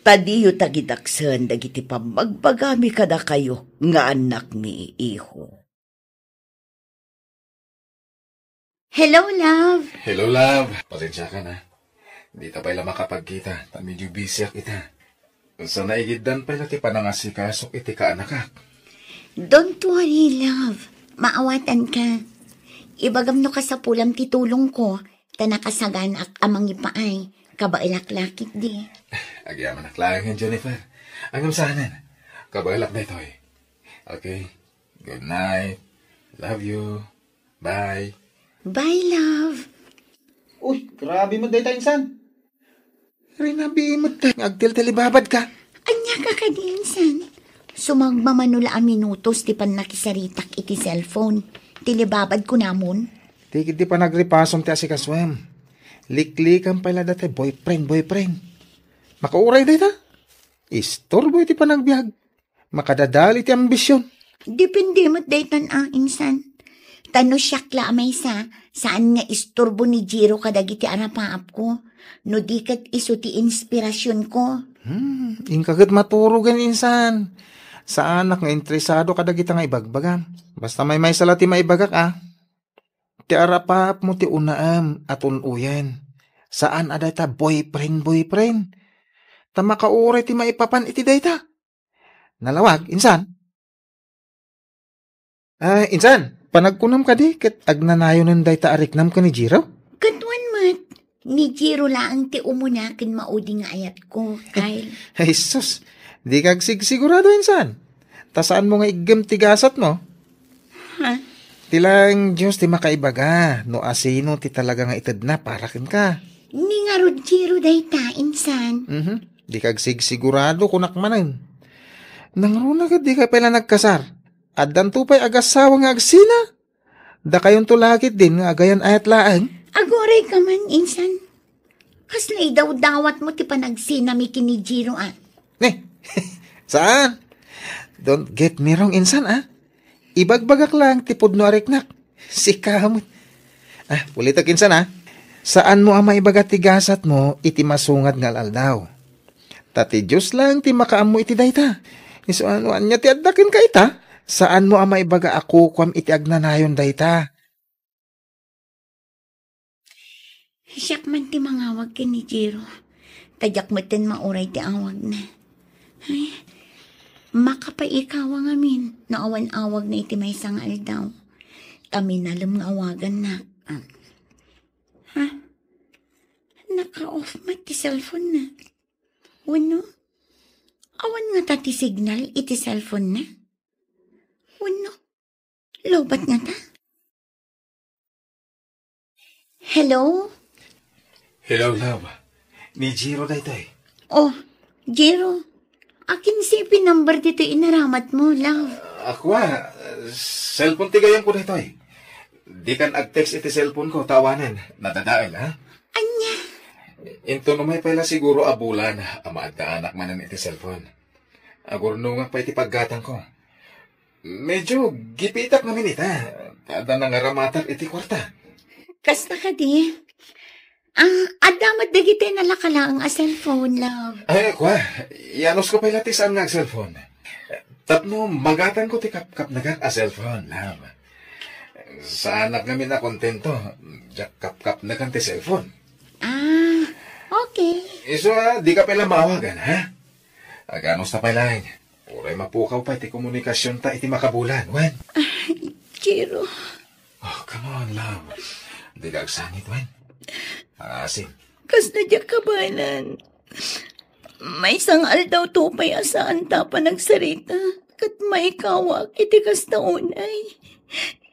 ta diyo tagidaksen dagiti pammagbagami kadakayo nga annakmi, iho. Hello, love. Hello, love. Pasensiakan, ha. Dita pay la makapagkita, ta medyo busyak ita. Sa naigiddan pay la ti panangasikasok iti kaanakak. Don't worry, love. Maawatanka. Ibagam no kasapulam ti tulongko, ta nakasaganaak a mangipaay. Kabaelak la ketdi. Agyamanak laeng, Jennifer. Ngem saanen, kabaelak daytoy. Okay. Good night. Love you. Bye. Bye, love. Uy, grabe met dayta, insan. Rinabii met nga agtiltilibabadka. Ania ka kadi, insan? Sumagmamano la a minutos ti pannakisaritak iti cellphone. Tilibabad kunamon. Ti ketdi panagripasom ti asikasoem. Liklikan pay la dayta boyfriend, boyfriend. Makauray dayta. Istorbo iti panagbiag. Makadadal iti ambision. Depende met daytan a, insan. Ta no siak la a maysa, saan nga istorbo ni Jiro kadagiti arapaapko, no di ket isu ti inspirasionko. Hmm, inka ket maturogen, insan. Saanak nga interesado kadagita nga ibagbagam. Basta maymaysa la ti maibagak, a. Ti arapaapmo ti unaem a tun-oyen. Saan a dayta boyfriend, boyfriend. Ta makauray ti maipapan iti dayta. Nalawag, insan? Ah, insan, panagkunam kadi ket agnanayonen dayta a riknam ken ni Jiro? Ket wen met, ni Jiro laeng ti umuna ken maudi nga ayatko, Kyle. Ay, sus, di ka agsigsigurado, insan. Ta saanmo nga iggem ti gasatmo? Ha? Ti laeng Dios ti makaibaga no asino ti talaga nga itedna para kenka. Ni ngarud Jiro dayta, insan. Mhm. Di ka agsigsigurado, kunak manen. Nangruna ket di ka pay la nagkasar. Addanto pay agassawa nga agsina. Dakayonto la ketdin nga agayan-ayat laeng. Aguray ka man, insan. Kasla idawdawatmo ti panagsinami ken ni Jiro, a. Ne? Saan? Don't get me wrong, insan, a. Ibagbagak laeng ti pudno a riknak. Sika met. Ah, ulitek, insan, a. Saanmo a maibaga ti gasatmo iti masungad nga al-aldaw. Ta ti Dios laeng ti makaammo iti dayta. Isu a no ania ti adda kenka ita, saanmo a maibaga a kukuam iti agnanayon dayta. Siak man ti mangawag ken ni Jiro. Ta diak metten mauray ti awagna. Ay, makapaikawa ngamin no awan awagna iti maysa nga aldaw. Ta minalem nga awagannak. Ah. Ha? Naka-off met ti cellphone na. Wenno, awan ngata ti signal iti cellphone na? Wenno, lowbat ngata? Hello? Hello, love. Ni Jiro daytoy. Oh, Jiro. Akin C P number ditoy inaramatmo, love? Ako, a, cellphone ti gayamko daytoy. Dikan ag-text iti cellphone ko, ta awanen, nadadael, ha? Ania? Inton umay pay la siguro a bulan a maaddaanak manen iti cellphone. Agurnongak pay ti paggatangko. Medyo gipitak ngamin ita. Adda nangaramatak iti kuarta. Kasta kadi? Ah, adda met dagiti nalaka laeng a cellphone, love. Ay, kua, iyanusko pay la ti saan nga ag-cellphone. Tapno magatangko ti kapkapnekan a cellphone, love. Saanak ngamin a kontento, diak kapkapnekan ti cellphone. Ah, okay. Isu a, di ka pay la maawagan, ha? Aganus ta pay laeng. Uray mapukaw pay ti komunikasionta iti makabulan, wen? Ah, Jiro. Oh, come on, love. Di ka agsangit, wen? Asin. Kasla diak kabaelan. Maysa nga aldaw to pay a saan ta panagsarita. Ket maikawak iti kasta unay.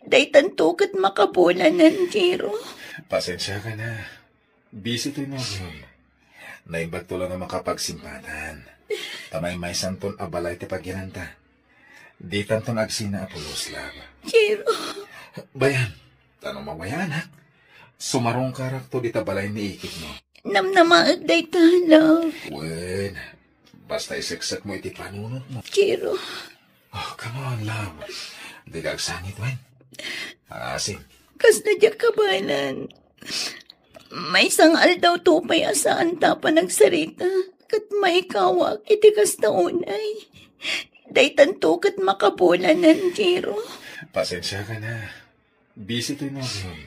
Daytanto ket makabulanen, Jiro. Pasensiaka na. Busy toy nobiom. Naimbagto la nga makapagsimpatan. Ta maymaysanton a balay ti pagyananta. Ditanton agsina a pulos, love. Jiro. Bayan, ta no mabayaanak, sumarungkarakto dita balay ni iketmo. Namnamaek dayta, love. Wen, Basta iseksek mo iti panunot mo. Jiro. Oh, come on, love. Di ka agsangit, wen? Asim. Kasla diak kabaelan. Maysa nga aldaw to pay a saan ta panagsarita, ket maikawak iti kasta unay. Daytanto ket makabulanan, Jiro. Pasensiaka na. Busy toy nobiom.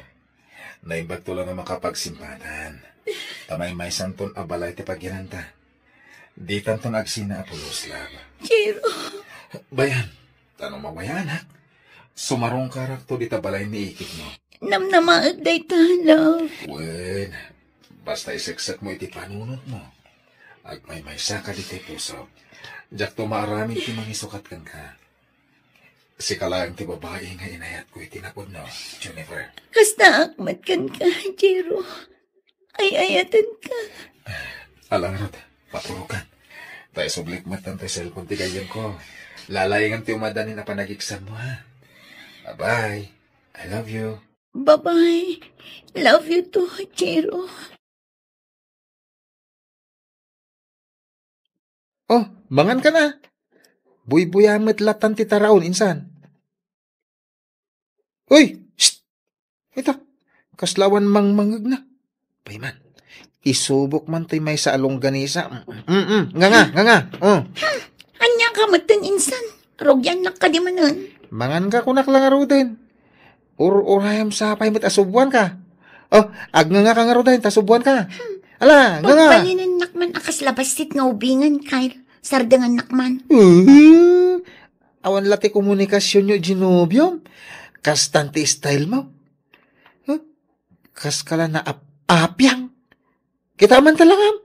Naimbagto la nga makapagsimpanan. Ta maymaysanton a balay ti pagyananta. Ditanton agsina a pulos, love. Jiro. Bayan, ta no mawayaanak, sumarungkarakto dita balay ni ikitmo. Namnamaek dayta, love. Wen, basta iseksek mo iti panunot mo. Agmaymaysa ka ditoy puso. Diakto maaramid ti mangisukat kenka. Sika laeng ti babai nga inayatko iti napudno, Jennifer. Kastaak met kenka, Jiro. Ay-ayatenka. Ala ngarud, papurokan. Ta isublik met tanto cellphone ti gayyemko. Lalaingan ti umadanin a panagiksanmo, ha? Bye-bye. I love you. Bye-bye. Love you too, Jiro. Oh, mangan ka na. Buybuya met latan ti taraon, insan. Uy! Shh! Ita, kasla awan mangmangngegna. Pay man, isubok man toy maysa a longganisa. Mm, mm, nga nga, nga nga. Oh. Hmm, ania ka metten, insan? Rugiannak kadi manen. Mangan ka, kunak la ngaruden. Ur-urayam sapay met a subuan ka. Oh, agnganga ka ngaruden, ta subuan ka. Hmm. Ala, nga nga. Pagbalinennak man a kasla bassit nga ubingen, Kyle. Sardengannak man. Uh, awan la ti komunikasionyo iti nobiom. Kastan ti style mo. Huh? Kas ka la naap-apiang. Kita man talakam.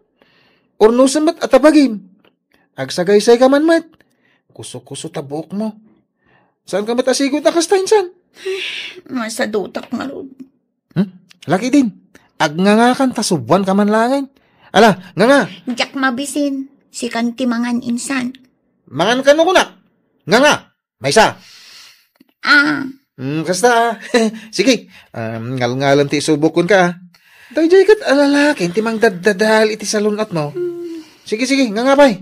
Urnosen met a tabagim. Agsagaysay ka man met. Kuso-kuso ta buok mo. Saan ka met a sigut a kasta, insan? Masadutak ngarud. Hmm? Laki din. Agngangakan ta subuan ka man laengen. Ala, nganga. Diak mabisin. Sikan ti mangan, insan. Mangan kano kunak. Nganga. Maysa. Ah. Hmm, kasta, ah. Sige. Um, ngalngalan ti isubok kenka, ah. Daydiay ket a lalaki ti mangdaddadal iti salun-at mo. Hmm. Sige, sige. Nganga pay.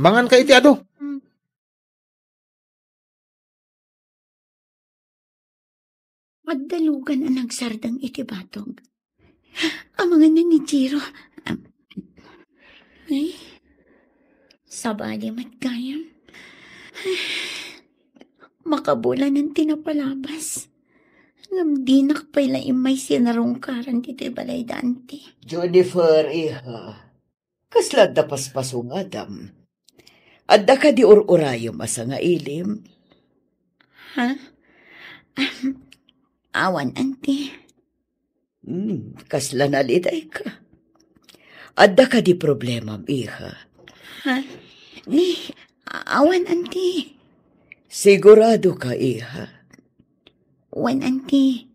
Mangan ka iti adu. Hmm. Adda lugan a nagsardeng iti batog. Amangan ni Jiro. Ay, sabali met gayam. Makabulanan ti napalabas. Ngem dinak pay la immay sinarungkaran ditoy balay da anti. Jennifer, iha. Kasla adda paspasungadam? Adda kadi ur-urayem a sangailim? Ha? Ahem. Awan, anti. Hmm, kasla naliday ka. Adda kadi problemam, iha? Ha? Ni, awan, anti. Sigurado ka, iha? Wen, anti.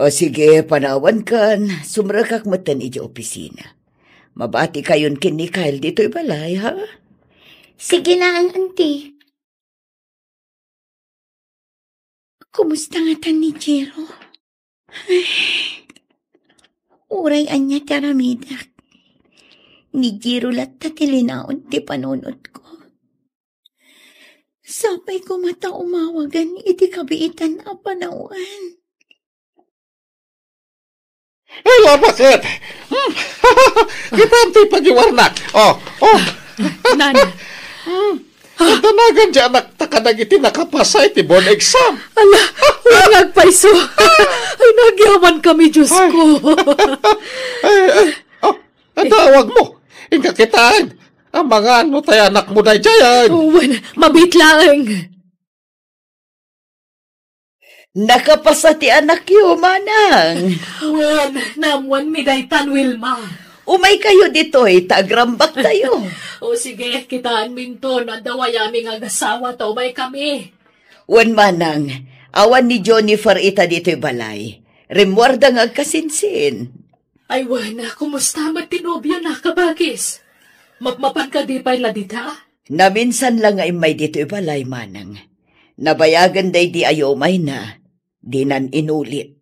O sige, panawankan, sumrekak metten iti opisina. Mabati kayon ken ni Kyle ditoy balay, ha? Sige laeng, anti. Kumusta ngatan ni Jiro? Ay, uray ania ti aramidek, ni Jiro latta ti linaon ti panunotko. Sapay koma ta umawagen iti kabiitan a panawen. Ay, labaket! Hmm. Kitam ti pagiwarnak. Oh, oh. Nana. Hmm. Danagan di anak ta kadagiti nakapasa iti board exam. Ala, wen nga agpayso. Ay, nagyaman kami, Diyos ko. Ay, ay, oh, adda awag mo. Inka kitaen. Amangan no tay anak mo daydiay. Wen, mabiit laeng. Nakapasa ti anakyo, manang. Wen, naammoanmi daytan, Wilma. Umay kayo ditoy, ta agrambak tayo. O sige, kitaenminto no adda wayami nga agasawa ta umay kami. Wen, manang, awan ni Jennifer ita ditoy balay. Rimmuarda nga agkasinsin. Ay, wen, kumusta met ti nobiona, kabagis? Mapmapan kadi pay la dita? Naminsan la nga immay ditoy balay, manang. Nabayagen daydi a yumayna, dinan inulit.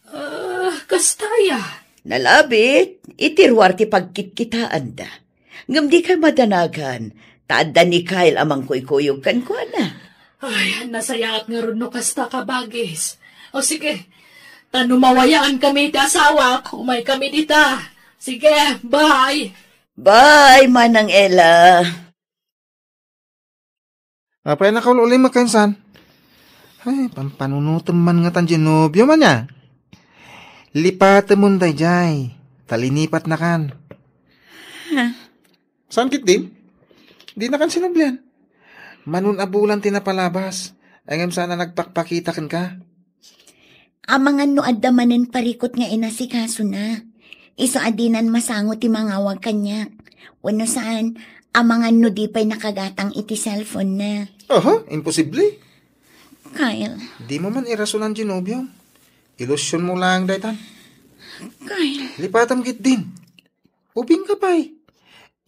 Ah, kasta aya? Nalabit, iti ruar ti pagkitkitaanda. Ngem dikay madanagan, ta adda ni Kyle a mangkuykuyog kenkuana. Ay, nasayaat ngarud no kasta, kabagis. O sige, ta no mawayankami ti asawak, umaykami dita. Sige, bye. Bye, Manang Ella. Apay, nakaul-ulim a kensan. Ay, pampanunotem man ngatan ti nobiom ania. Lipatemon daydiay, ta linipatnakan. Ha? Saan ketdin? Dinakan sinublian. Manon a bulan ti napalabas, ngem saan a nagpakpakita kenka. Amangan no adda manen parikut nga inasikasona. Isu a dinan masango ti mangawag kaniak. Wenno saan, amangan no di pay nakagatang iti cellphone-na. Aha, imposible. Kyle. Dimo man irasonan ti nobiom. Ilusionmo laeng daytan. Kyle. Lipatem ketdin. Ubingka pay.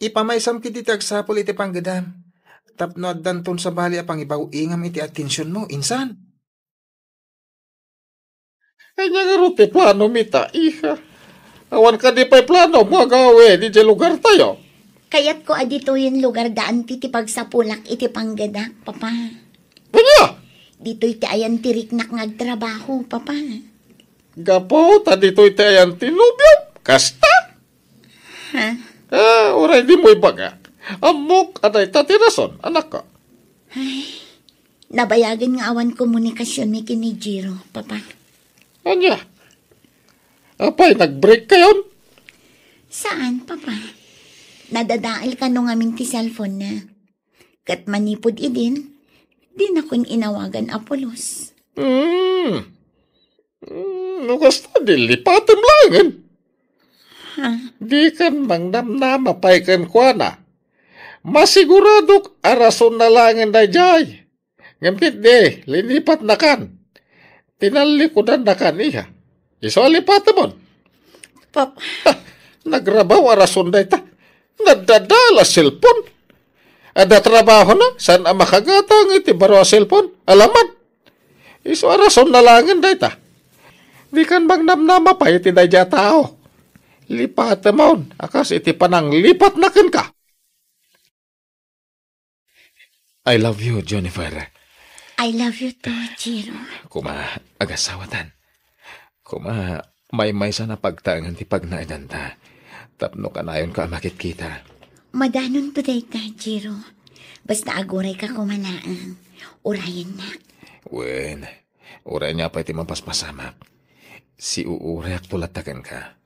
Ipamaysam ketdi ti agsapul iti panggedam. Tapno addanton sabali a pangibaw-ingam iti atensionmo, insan. Ania ngarud ti plano mi ta, iha? Awan kadi pay plano mo agawi diay lugartayo? Kayatko a ditoyen lugarda anti ti pagsapulak iti panggedak, Papa. Ania? Ditoy ti ayan ti riknak nga agtrabaho, Papa. Gapu ta ditoy ti ayan ti nobiom, kasta? Ha? Ah, uray dimo ibagak. Ammok a dayta ti rason, anakko. Ay, nabayagen nga awan komunikasionmi ken ni Jiro, Papa. Ania? Apay, nag-break kayon? Saan, Papa. Nadadael kano ngamin ti cellphone-na. Ket manipud idin, dinakon inawagan a pulos. Hmm. Hmm, no kasta, di lipatem laengen. Ha? Dikan mangnamnama pay kenkuana. Masiguradok a rasonna laengen daydiay. Ngem ketdi, linipatnakan. Tinallikudannakan, iha. Isu a lipatemon. Pap- Ha, nagrabaw a rason dayta. Nadadael a cellphone. Adda trabahona, saan a makagatang iti baro a cellphone. Alaman. Isu a rasonna laengen dayta. Dikan mangnamnama pay iti daydiay a tao. Lipatemon, a kas iti pananglipatna kenka. I love you, Jennifer. I love you too, Jiro. Koma, agasawatan. Koma, maymaysan a pagtaengen ti pagnaedanta. Tapno kanayonka a makitkita. Madanonto dayta, Jiro. Basta agurayka koma laeng. Urayennak. Wen, uray ania pay ti mapaspasamak. Siuurayakto latta kenka.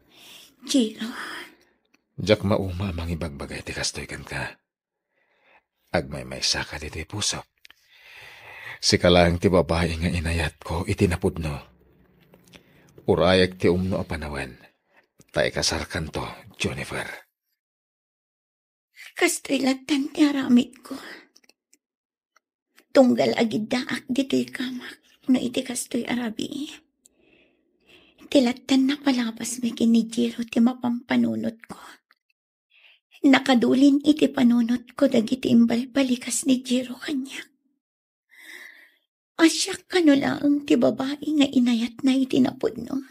Jiro. Diak mauma a mangibagbaga iti kastoy kenka. Agmaymaysaka ditoy pusok. Sika laeng ti babai nga inayatko iti napudno. Urayek ti umno a panawen, ta ikasarkanto, Jennifer. Kastoy lattan ti aramidko. Tunggal agiddaak ditoy kamak no iti kastoy a rabii. Ti lattan napalabasmi ken ni Jiro ti mapampanunotko. Nakadulin iti panunotko dagiti imbalbalikas ni Jiro kaniak. A siak kano laeng ti babai nga inayatna iti napudno.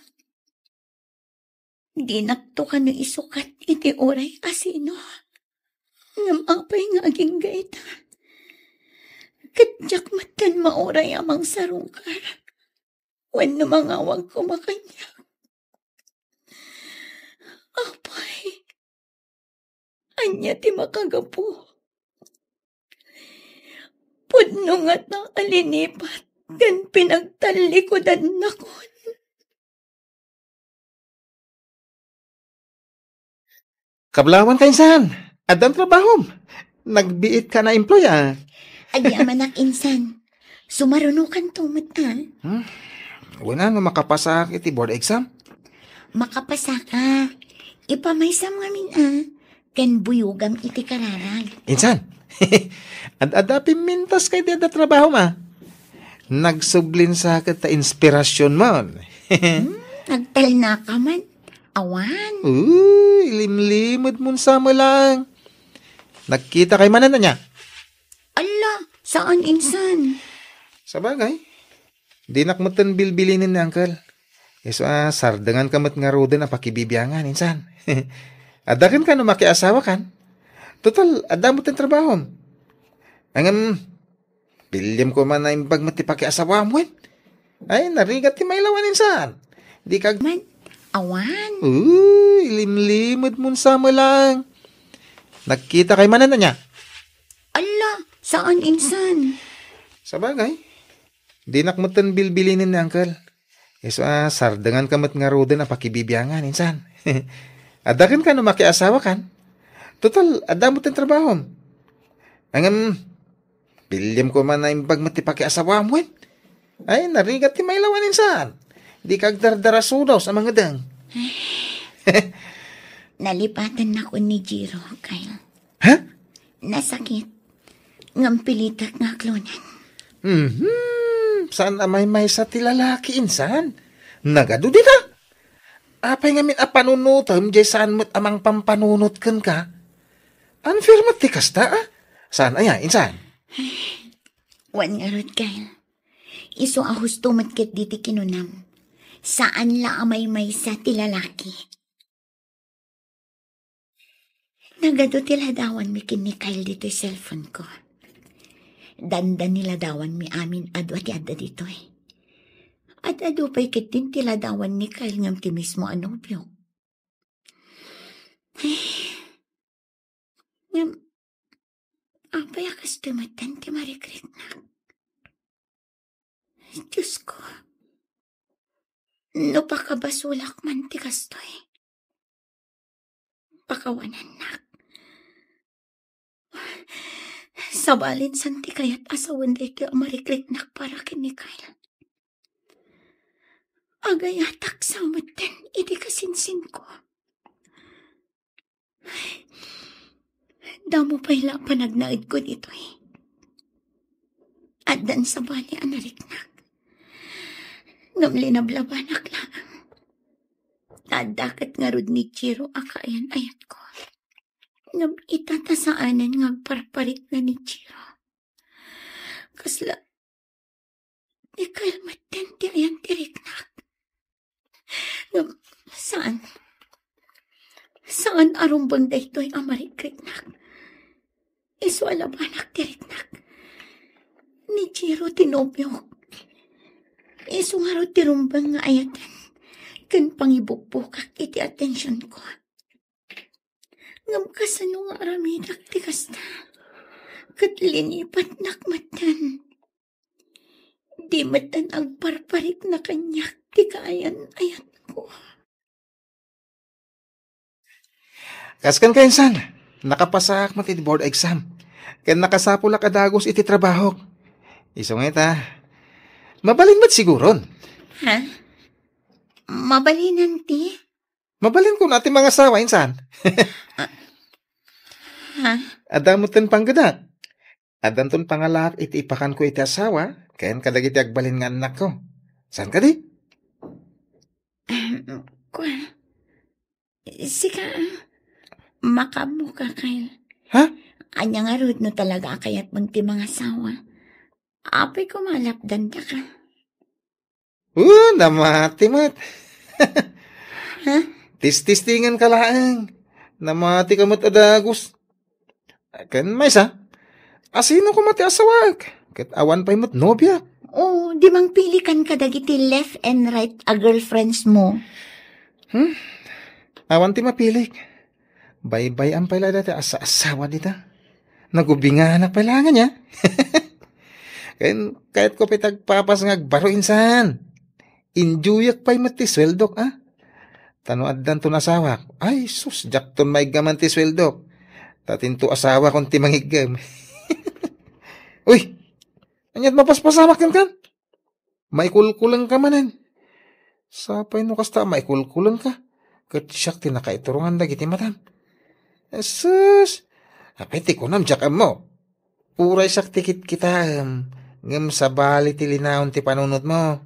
Dinakto kano isukat iti uray a sino. Ngem apay nga agingga ita? Ket diak metten mauray a mangsarungkar wenno mangawag koma kaniak. Apay, ania ti makagapu? Pudno ngata a linipat ken pinagtallikudannakon. Kablawan ka, insan. Addan trabahom. Nagbiit ka na employ, ah. Adi a manak, insan. Sumarunokanto met, ah. Hmm? Wala no makapasak iti board exam? Makapasaka. Ipamaysam ngamin, ah. Ken buyogam iti kararag. Insan. Ad-adda pimmintas kay di adda trabahom, ah. Nagsublin sa ket ta inspirasyon mon. Hmm, nagtalna ka man. Awan. Uy, limlimed mon sa lang. Nagkita kay manen ania? Alla, saan insan? Sabagay, dinak metten bilbilinen ni Uncle. Isu a sardengan ka met ngaruden a pakibibiangan, insan. Adda kenka no makiasawa kan? Total, adda met ti trabahom. Ngem, billiam koma naimbag met ti pakiasawam, wen? Ay, narigat ti mailawan, insan. Di kag Man, awan. Uy, limlimedmon sa met lang. Nagkita kay manen ania? Alla, saan, insan? Sabagay, dinak metten bilbilinen ni Uncle. Isu a, sardenganka met ngaruden a pakibibiangan, insan. Adda kenka no makiasawakan. Total, adda met ti trabahom. Ngem, billiam koma naimbag met ti pakiasawam, wen? Ay, narigat ti mailawan, insan. Di kag dardarasudaw sa mangedeng. Nalipatennakon ni Jiro, Kyle. Ha? Nasakit. Ngem pilitek nga aklonen. Mhm. Saan a maymaysa ti lalaki, insan? Nagadu dita? Apay ngamin a panunotem, jay saan met a mangpampanunot kenka? Unfair met ti kasta, a? Saan aya, insan? Wen ngarud, Kyle. Isu a husto met ketdi ti kinunam. Saan la a maymaysa ti lalaki. Nagadu ti ladawanmi ken ni Kyle ditoy cellphone ko. Dandani ladawanmi amin a dua ti adda ditoy. Ad-adu pay ketdin ti ladawan ni Kyle ngem ti mismo a nobio. Ay, ngem, apay a kastoy metten ti marikriknak? Diosko, no pakabasolak man ti kastoy, pakawanennak. Sabali, insan, ti kayat a sawen daytoy a marikriknak para ken ni Kyle. Agayatak sa metten iti kasinsinko. Damo pay la a panagnaedko ditoy. Addan sabali a nariknak. Ngem linablabanak laeng. Ta adda ket ngarud ni Jiro a kaayan-ayatko. Ngem ita ta saanen nga agparparikna ni Jiro. Kasla Ni Kyle metten ti ayan ti riknak. Ngem, saan. Saan a rumbeng daytoy a marikriknak. Isu a labanak ti riknak. Ni Jiro ti nobiok. Isu ngarud ti rumbeng nga ayaten ken pangibugbukak iti atensionko. Ngem kasano nga aramidak ti kasta? Ket linipatnak metten. Di metten agparparikna kaniak ti kaayan-ayatko. Kas kenka, insan, nakapasaak met iti board exam. Ken nakasapulak a dagus iti trabahok. Isu nga ita, mabalin met siguron. Ha? Mabalinan ti? Mabalin kuna ti mangasawa, insan. Ha? Adda metten panggedak. Addanton pangalaak iti ipakanko iti asawa, ken kadagiti agbalin nga annakko. Saan kadi? Ahem, kua, sika, a, makaammoka, Kyle. Ha? Ania ngarud no talaga a kayatmon ti mangasawa? Apay koma a lapdandaka. Uh, namati met. Ha? Tististingenka laeng. Namati ka met a dagus. Ken maysa, asino koma ti asawaek? Ket awan pay met nobiak. Oh, di mangpilikan kadagiti left and right a girlfriends mo. Hmm? Awan ti mapilik. Baybay-am pay la dayta asa-asawa dita. Nagubinganak pay la ngan, ya. Ken kayatko pay ti agpapas nga agbaro, insan. Enjoyak pay met ti sueldok, a? Ta no addanton asawak, ay sus, diakton maiggaman ti sueldok. Ta tinto asawakon ti mangiggem. Uy, ania't mapaspasamak kenkan? Maikulkulengka manen. Sapay no kasta a maikulkulengka, ket siak ti nakaiturongan dagiti matam. Sus! Apay ti kunam, diak ammo. Uray siak ti kitkitaem, ngem sabali ti linaon ti panunotmo.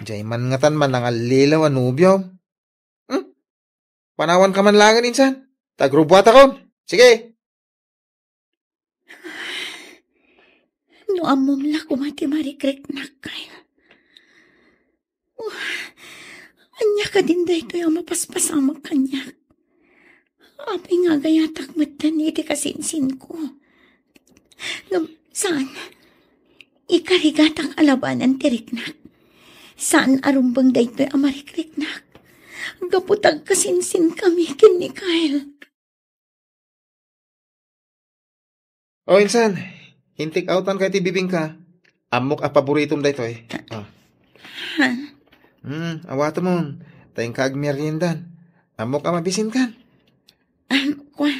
Diay man ngatan manangallilaw a nobiom. Hmm? Panawanka man laengen, insan. Ta agrubuatakon. Sige. No ammom la koma ti marikriknak, Kyle. Ania kadin daytoy a mapaspasamak kaniak? Apay nga agayatak metten iti kasinsinko? Ngem saan, ikarigatak a labanan ti riknak. Saan a rumbeng daytoy a marikriknak. Gapu ta agkasinsinkami ken ni Kyle. O, insan, intik awtan kay ti bibingka. Ammok a paboritom daytoy. O. Ha? Hmm, awatemon. Ta inka agmeriendan. Ammok a mabisinkan. Ah, kwa.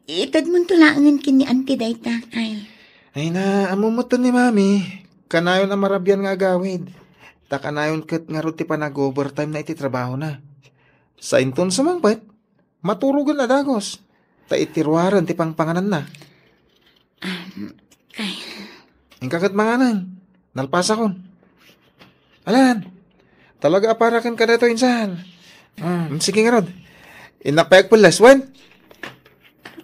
Itedmonto laengen ken ni Auntie dayta, Kyle. Ay na, ammom metten ni Mami. Kanayon a marabian nga agawid. Ta kanayon ket ngarud ti panag-overtime na iti trabahona. Sainton sumangpet, maturogen a dagus. Ta iti ruaren ti pangpangananna. Um, Kyle. Inka ket manganen. Nalpasakon. Alan, talaga a para kenka daytoy, insan. Ah, sige ngarud. Innak pay agpelles, wen?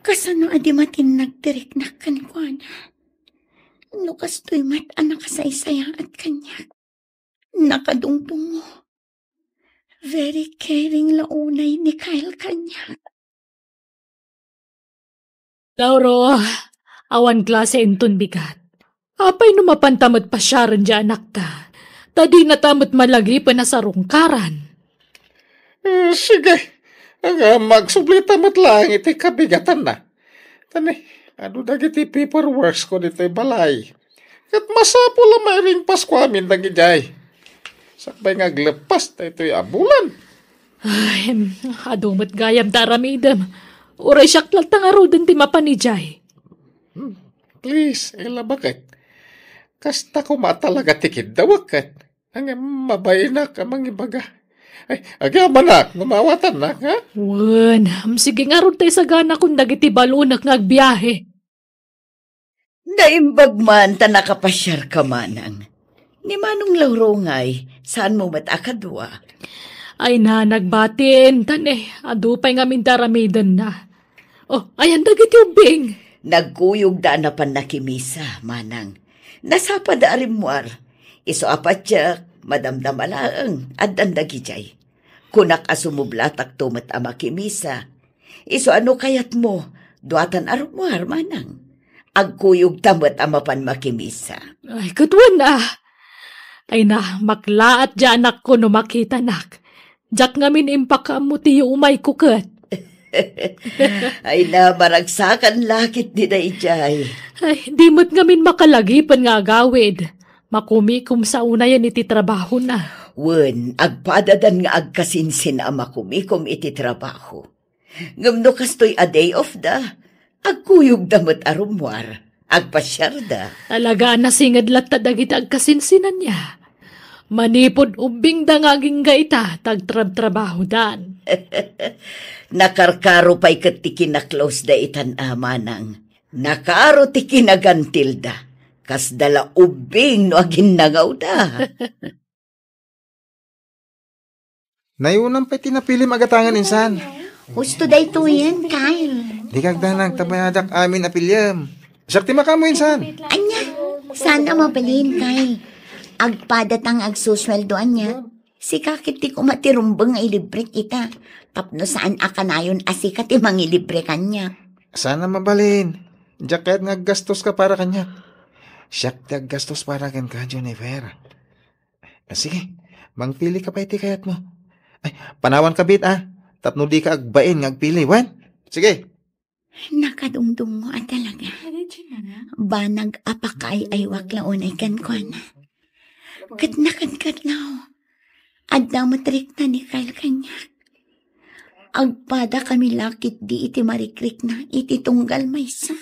Kasano a di matinnag ti riknak kenkuana? No kastoy met a nakasaysayaat kaniak. Nakadungdungo. Very caring la unay ni Kyle kaniak. Lauro, awan klase inton bigat. Apay no mapanta met pasiaren ti anakta? Ta dinata met malagipen a sarungkaran. Eh, sige. Nga, magsubli ta met laeng iti kabigatanna. Tani, adu dagiti paperworks ko ditoy balay. Ket masapul a mairing Pasko amin dagidiay. Sakbay nga aglepas daytoy a bulan. Ay, adu met gayam ta aramidem. Uray siak latta ngaruden ti mapan idiay. Hmm, please, Ella, baket. Kasta koma talaga ti kiddawek ket. Ngem mabainak a mangibaga. Ay, agyamanak, no maawatannak, ha? Wen, sige ngarud ta isaganakon dagiti balonek nga agbiahe. Naimbag man ta nakapasiarka, manang. Ni Manong Lauro ngay, saanmo met a kadua? Ay na, nagbatin, tan, eh, adu pay ngamin ti aramidenna. Oh, ayan dagiti ubbing? Nagkuyogda a napan nakimisa, manang. Nasapada a rimmuar. Isu a patiek, madamdama laeng, addan dagidiay. Kunak a sumublatakto met a makimisa. Isu a no kayatmo, duatan a rummuar, manang. Agkuyogta met a mapan makimisa. Ay, ket wen a. Ay na, maklaat ti anakko no makitanak. Diak ngamin impakaammo ti yuumayko ket. Ay na, maragsakan la ketdi daydiay. Ay, di met ngamin makalagipen nga agawid. Makumikom sa unayen iti trabahona. Wen, agpadadan nga agkasinsin a makumikom iti trabaho. Ngem no kastoy a day off da, agkuyogda met a rummuar, agpasiarda. Talaga a nasinged latta dagiti agkasinsinanna. Manipud ubbingda nga agingga ita, ta agtrabtrabahodan. Nakarkaro pay ket ti kinaklosda itan a, manang. Nakaro ti kinagantilda, kasda la ubbing no aginnangawda. Nayunam pay ti napilim a gatangen, insan. Husto daytoyen, Kyle. Dika agdanag, ta bayadak amin a piliem. Siak ti makaammo, insan. Ania, saan a mabalin, Kyle. Agpadata nga agsusueldo, ania. Sika ket ti koma ti rumbeng nga ilibrek ita. Tapno saan a kanayon a sika ti mangilibre kaniak. Saan a mabalin. Diak kayat nga aggastoska para kaniak. Siak ti aggastos para kenka, Jennifer. Ah, sige, mangpili ka pay ti kayatmo. Ay, panawan ka, bit, ah. Tapno dika agbain nga agpili, wen? Sige. Nakadungdungo a talaga. Banag a pakaay-aywak la unay kenkuana. Ket nakadkadlaw, adda met rikna ni Kyle kaniak. Agpadakami la ketdi iti marikrikna iti tunggal maysa.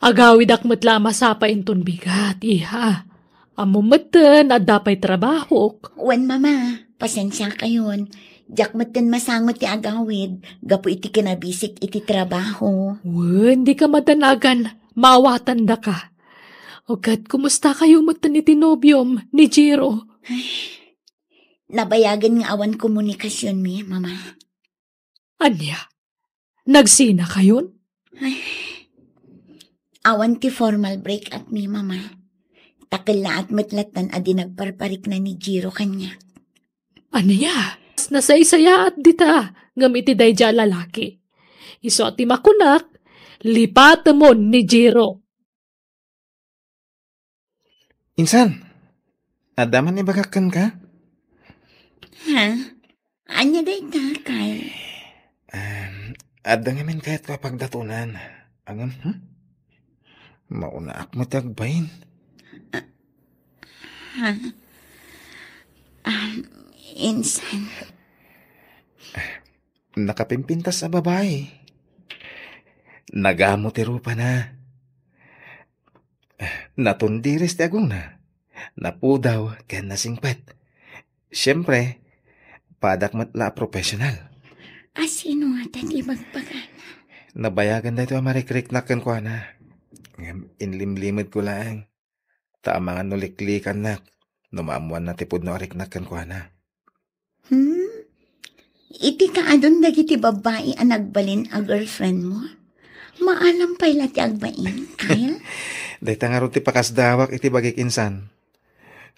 Agawidak met la a masapa inton bigat, iha. Ammom metten, adda pay trabahok. Wen, Mama, pasensiakayon. Diak metten masango ti agawid gapu iti kinabisik iti trabaho. Wen, dika madanagan, maawatandaka. O ket, kumustakayo metten iti nobiom, ni Jiro? Ay, nabayagen nga awan komunikasionmi, Mama. Ania? Nagsinakayon? Ay, awan ti formal break-up mi, Mama. Ta kellaat met lattan a di nagparparikna ni Jiro kaniak. Ania? Nasaysayaat dita. ngem iti daydiay a lalaki. Isu a ti makunak, lipatemon ni Jiro. Insan, adda man ibagak kenka? Ha? Ania dayta, Kyle? Em, adda ngamin kayatko a pagdatonan. Ngem, hmm? Maunaak met ti agbain. Ah, ha? Um, insan. Nakapimpintas a babai. Nagamo ti rupana. Natundiris ti agongna. Napudaw ken nasingpet. Siempre, padak met la a professional. A sino ngata ti ibagbagana? Nabayagan daytoy a marikriknak kenkuana. Ngem inlimlimedko laeng. Ta amangan no liklikannak no maammoanna ti pudno a riknak kenkuana. Hmm? Iti kaadun dagiti babbai a nagbalin a girlfriend mo? Maalam pay la ti agbain, Kyle? Dayta ngarud ti pakasdawak iti bagik insan.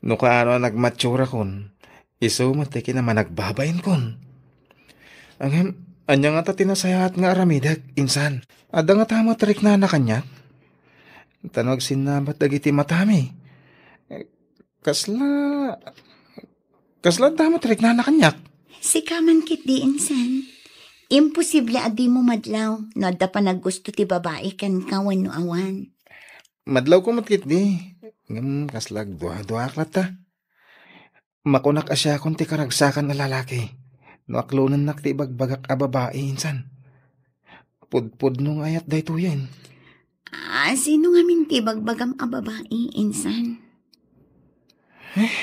No kaano a nagmatsurakon, isu met ti kinamanagbabain kon. Ngem, ania ngata ti nasayaat nga aramidek, insan? Adda ngata met riknana kaniak? Ta no agsinnabat dagiti matami, kasla, kasla adda met riknana kaniak? Sika man ketdi, insan. Imposible a dimo madlaw no adda panaggusto ti babai kenka wenno awan. Madlawko met ketdi. Ngem kasla agduaduaak latta. Makunak a siakon ti karagsakan a lalaki no aklonennak ti ibagbagak a babai, insan. Pudpudno nga ayat daytoyen. Ah, sino ngamin ti ibagbagam a babai, insan? Eh?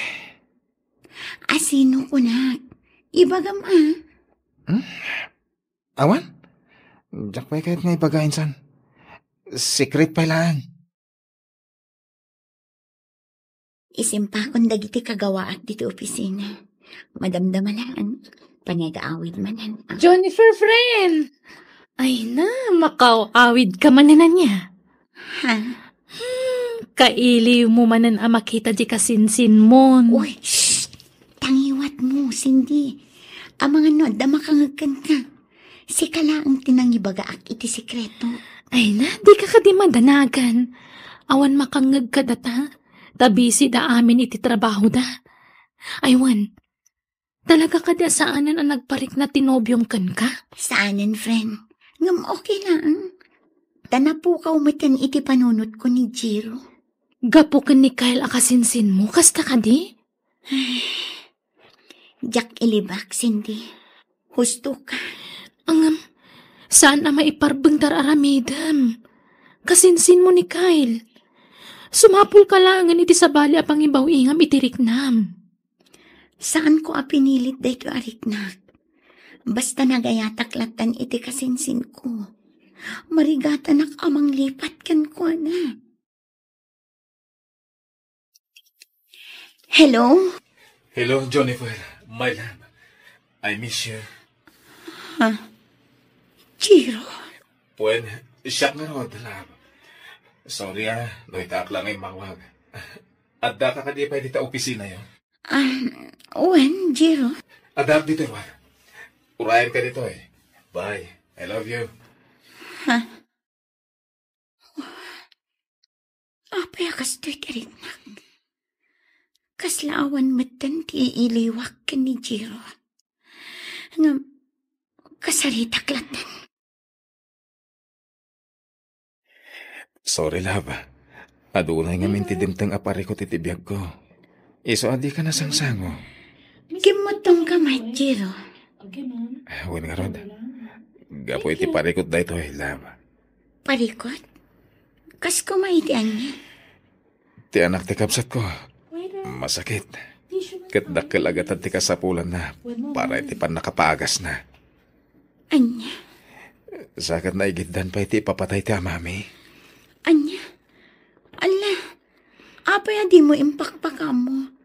A sino kunak? Ibagam, ah. Hmm? Awan? Diak pay kayat nga ibaga, insan. Secret pay laeng. Isimpakon dagiti kagawaak ditoy opisina. Madamdama laeng. Panagaawid manen. Jennifer, friend! Ay na, makaawid ka manen ania. Ha? Hmm, kailiw mo manen a makita di kasinsinmon. Uy, shh! Tangiwat mo, Cindy. Amangan no adda makangeg kenka. Sika laeng ti nangibagaak iti sekreto. Ay na, dika kadi madanagan. Awan makangeg kadata. Ta busy da amin iti trabahoda. Ay wen, talaga kadi a saanen a nagparikna ti nobiom kenka? Saanen, friend. Ngem okay laeng. Ta napukaw meten iti panunotko ni Jiro. Gapu ken ni Kyle a kasinsinmo, kasta kadi? Diak ilibak, Cindy. Husto ka. Ngem, saan a maiparbeng ti ar-aramidem. Kasinsinmo ni Kyle. Sumapulka laengen iti sabali a pangibaw-ingam iti riknam. Saanko a pinilit daytoy a riknak. Basta nagayatak lattan iti kasinsinko. Marigatanak a manglipat kenkuana. Hello? Hello, Jennifer, my love. I miss you. Ha? Jiro? Wen, siak ngarud, love. Sorry, ah, no itaak la nga immawag. Addaka kadi pay dita opisinayo? Ah, wen, Jiro. Addaak ditoy, wen. Urayen ka ditoy. Bye. I love you. Ha? Apay a kastoy ti riknak? Kasla awan metten ti iiliwak ken ni Jiro. Ngem, kasaritak latten. Sorry, love. Adunay ngamin ti dimteng a parikut iti biagko. Isu a dika nasangsango. Kimmuttongka met, Jiro. Wen ngarud. Gapu iti parikut daytoy, love. Parikut? Kas koma iti ania? Ti anak ti kabsatko. Masakit. Ket dakkel a gatad ti kasapulanna para iti pannakapaagasna. Ania? Sa ket naigiddan pay ti ipapatay ti amami. Ania? Alla, apay a dimo impakpakaammo?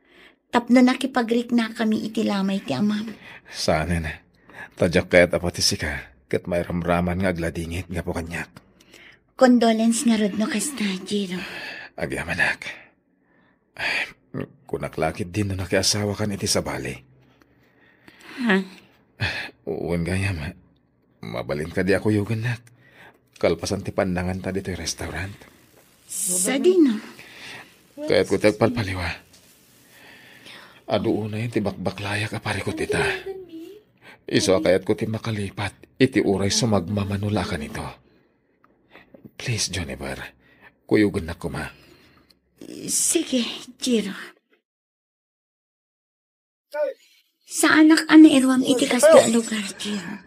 Tapno nakipagriknakami iti lamay ti amam. Saanen. Ta diak kayat a pati sika ket mairamraman nga agladingit gapu kaniak. Condolence ngarud no kasta, Jiro. Agyamanak. Kunak la ketdin no nakiasawakan iti sabali. Ha? Wen gayam, mabalin kadi a kuyogennak kalpasan ti pannanganta ditoy restaurant? Sadino? Kayatko ti agpalpaliwa. Adu unay ti bakbaklayak a parikut ita. Isu a kayatko ti makalipat iti uray sumagmamano la a kanito. Please, Jennifer, kuyogennak koma. Sige, Jiro. Saanak a nairuam iti kastoy a lugar, Jiro.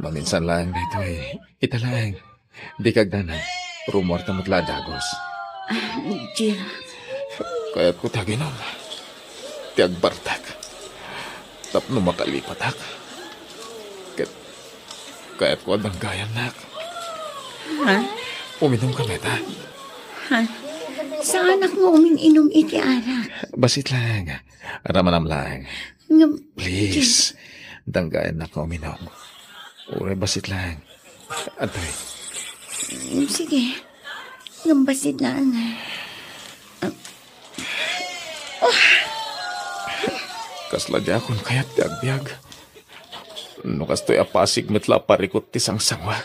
Maminsan laeng daytoy. Ita laeng. Dika agdanag. Rummuarta met la a dagus. Ah, Jiro. Kayatko ti aginom. Ti agbartek. Tapno makalipatak. Ket kayatko a danggayannak. Ha? Uminumka met, ha? Ha? Saanak nga umin-inum iti arak. Bassit laeng. Ramanam laeng. Ngem, please, danggayannak nga uminum. Uray bassit laeng. Adtoy. Sige. Ngem bassit laeng. Kasla diakon kayat ti agbiag. No kastoy a pasig met la a parikut ti sangsanguak.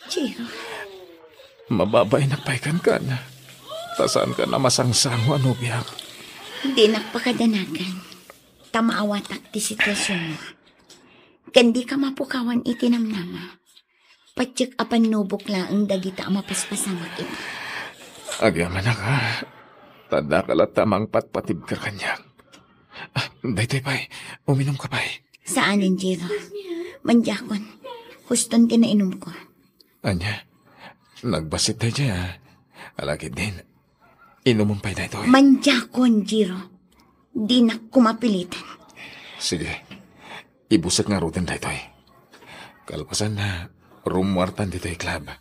Jiro. Mababainak pay kenka. Ta saanka a masangsango a nobiak. Dinak pakadanagan. Ta maawatak ti situasionmo. Ken dika mapukawan iti namnama. Patiek a pannubok laeng dagita a mapaspasamak ita. Agyamanak, a. Ta daka latta a mangpatpatibker kaniak. Ah, daytoy pay. Uminumka pay. Saanen, Jiro. Mandiakon. Huston ti nainumko. Ania? Nagbassit daydiay, a. Ala ketdin. Inumem pay daytoy. Mandiakon, Jiro. Dinak koma pilitan. Sige. Ibusek ngaruden daytoy. Kalpasanna, rummuartan ditoy club.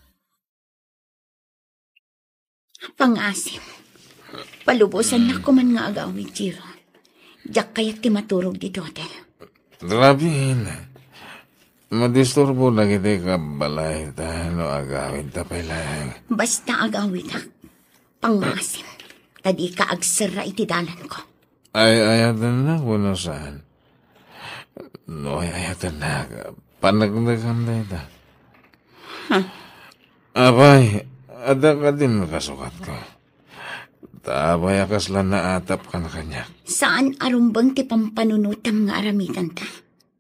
Pangaasim. Palubosannak koman nga agawid, Jiro. Diak kayat ti maturog ditoy hotel. Grabe, Ina. Madisturbo dagiti kabbalayta no agawidta pay laeng. Basta agawidak. Pangaasim. Ta dika agserra iti dalanko. Ay-ayatennak wenno saan? No ay-ayatennak, paneknekan dayta. Huh? Apay, adda kadin kasukatko. Ta apay a kasla naatapkan kaniak? Saan a rumbeng ti pampanunotam nga aramidenta.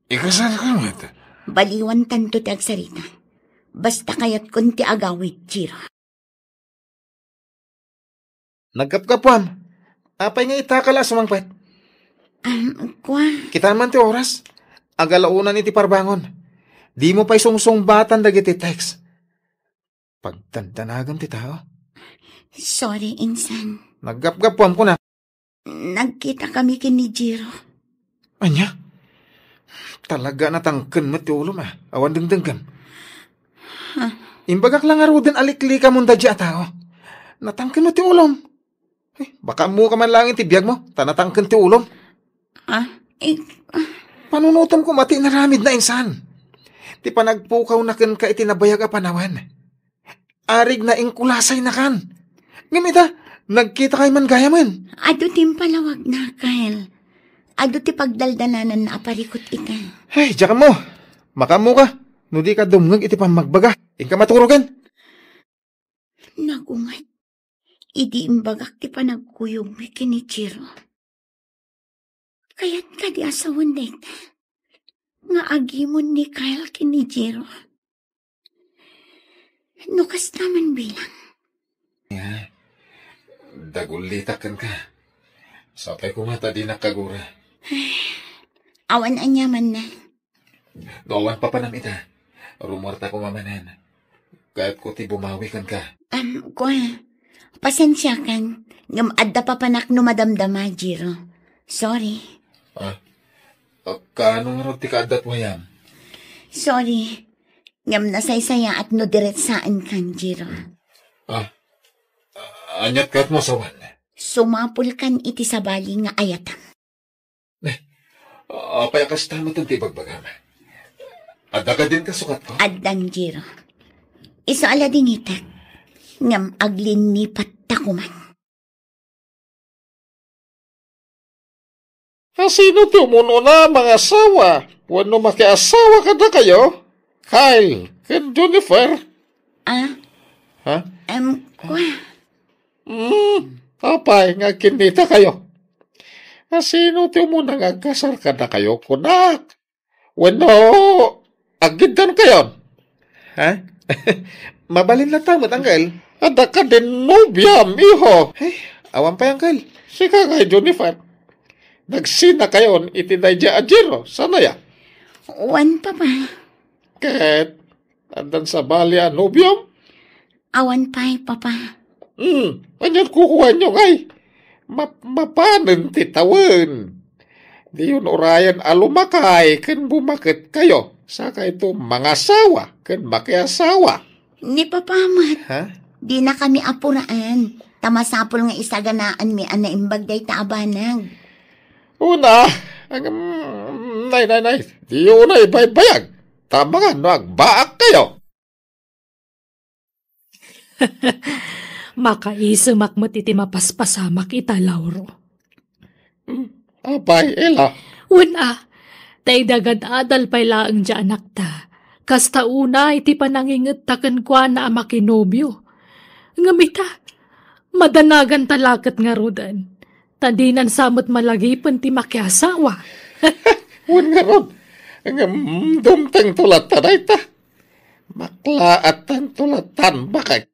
Ikasalka met. Baliwantanto ti agsarita. Basta kayatkon ti agawid, Jiro. Naggapgapuam. Apay nga ita ka la a sumangpet? Am, kua. Kitam man ti oras. Agalaonan iti parbangon. Dimo pay sungsungbatan dagiti text. Pagdandanagem ti tao. Sorry, insan. Naggapgapuam kuna. Nagkitakami ken ni Jiro. Ania? Talaga natangken met ti ulom, a. Awan dengdenggem. Huh? Imbagak la ngaruden a liklikamon daydiay a tao. Natangken met ti ulom. Eh, baka ammoka man laeng ti biagmo, ta natangken ti ulom. Ah, eh, ah. Panunotem koma ti inaramidna, insan. Ti panagpukawna kenka iti nabayag a panawen. Arig naingkulasaynakan. Ngem ita, nagkitakay man gayamen. Adu ti impalawagna, Kyle. Adu ti pagdaldalananna a parikut ita. Ay, diak ammo. Makaammoka. No dika dumngeg iti pammagbaga, inka maturogen. Nagunget. Idi imbagak ti panagkuyogmi ken ni Jiro. Kayat kadi a sawen dayta nga agimon ni Kyle ken ni Jiro? No kasta man bilang. Nga, dagullitak kenka. Sapay koma ta dinak kagura. Awan aniamanna. No awan papanam ita, rummuarta koma manen. Kayatko ti bumawi kenka. Am, kua, pasensiakan, ngem adda papanak no madamdama, Jiro. Sorry. Ah? Ah, kaano ngarud ti kaaddat wayam? Sorry. Ngem nasaysayaat no diretsaenkan, Jiro. Ah? Ah, aniat kayatmo a sawen? Sumapulkan iti sabali nga ayatam. Eh, apay a kasta met ti ibagbagam? Adda kadin kasukatko? Addan, Jiro. Isu a ladingitek, ngem aglinnipatta koman. Kasino ti umun-una a mangasawa? Wenno makiasawa kadakayo, Kyle ken Jennifer? Ah, Ha? Em, kwa. Hmm, apay nga agkinnitakayo? A, sino ti umuna nga agkasar kadakayo, kunak? Wenno, aggiddankayon? Ha? Mabalin latta met, Uncle. Adda kadin nobiam, iho. Ay, awan pay, Uncle. Sika ngay, Jennifer. Nagsinakayon iti daydiay a Jiro, saan aya? Wen, Papa. Ket, addan sabali a nobiom? Awan pay, Papa. Hmm, anian kukuanyo ngay? Map-, mapanen ti tawen. Diyon urayen a lumakay ken bumaketkayo, sakayto mangasawa ken makiasawa. Ni Papa met, Ha? Dinakami apuraen, ta masapul nga isaganaanmi a naimbag dayta a banag. Una, agam, nay, nay, nay, diyo una ibaybayag. Ta amangan no agbaakkayo. Makaisimak met iti mapaspasamak ita, Lauro. Hmm, apay, Ella? Wen a, ta idi agad-adal pay laeng ti anakta, kasta unay ti panangingetta kenkuana a makinobio. Ngem ita, madanaganta la ket ngaruden, ta dinan sa met malagipen ti makiasawa. Wen ngarud, ngem dumtengto latta dayta. Maklaattanto lattan bakay.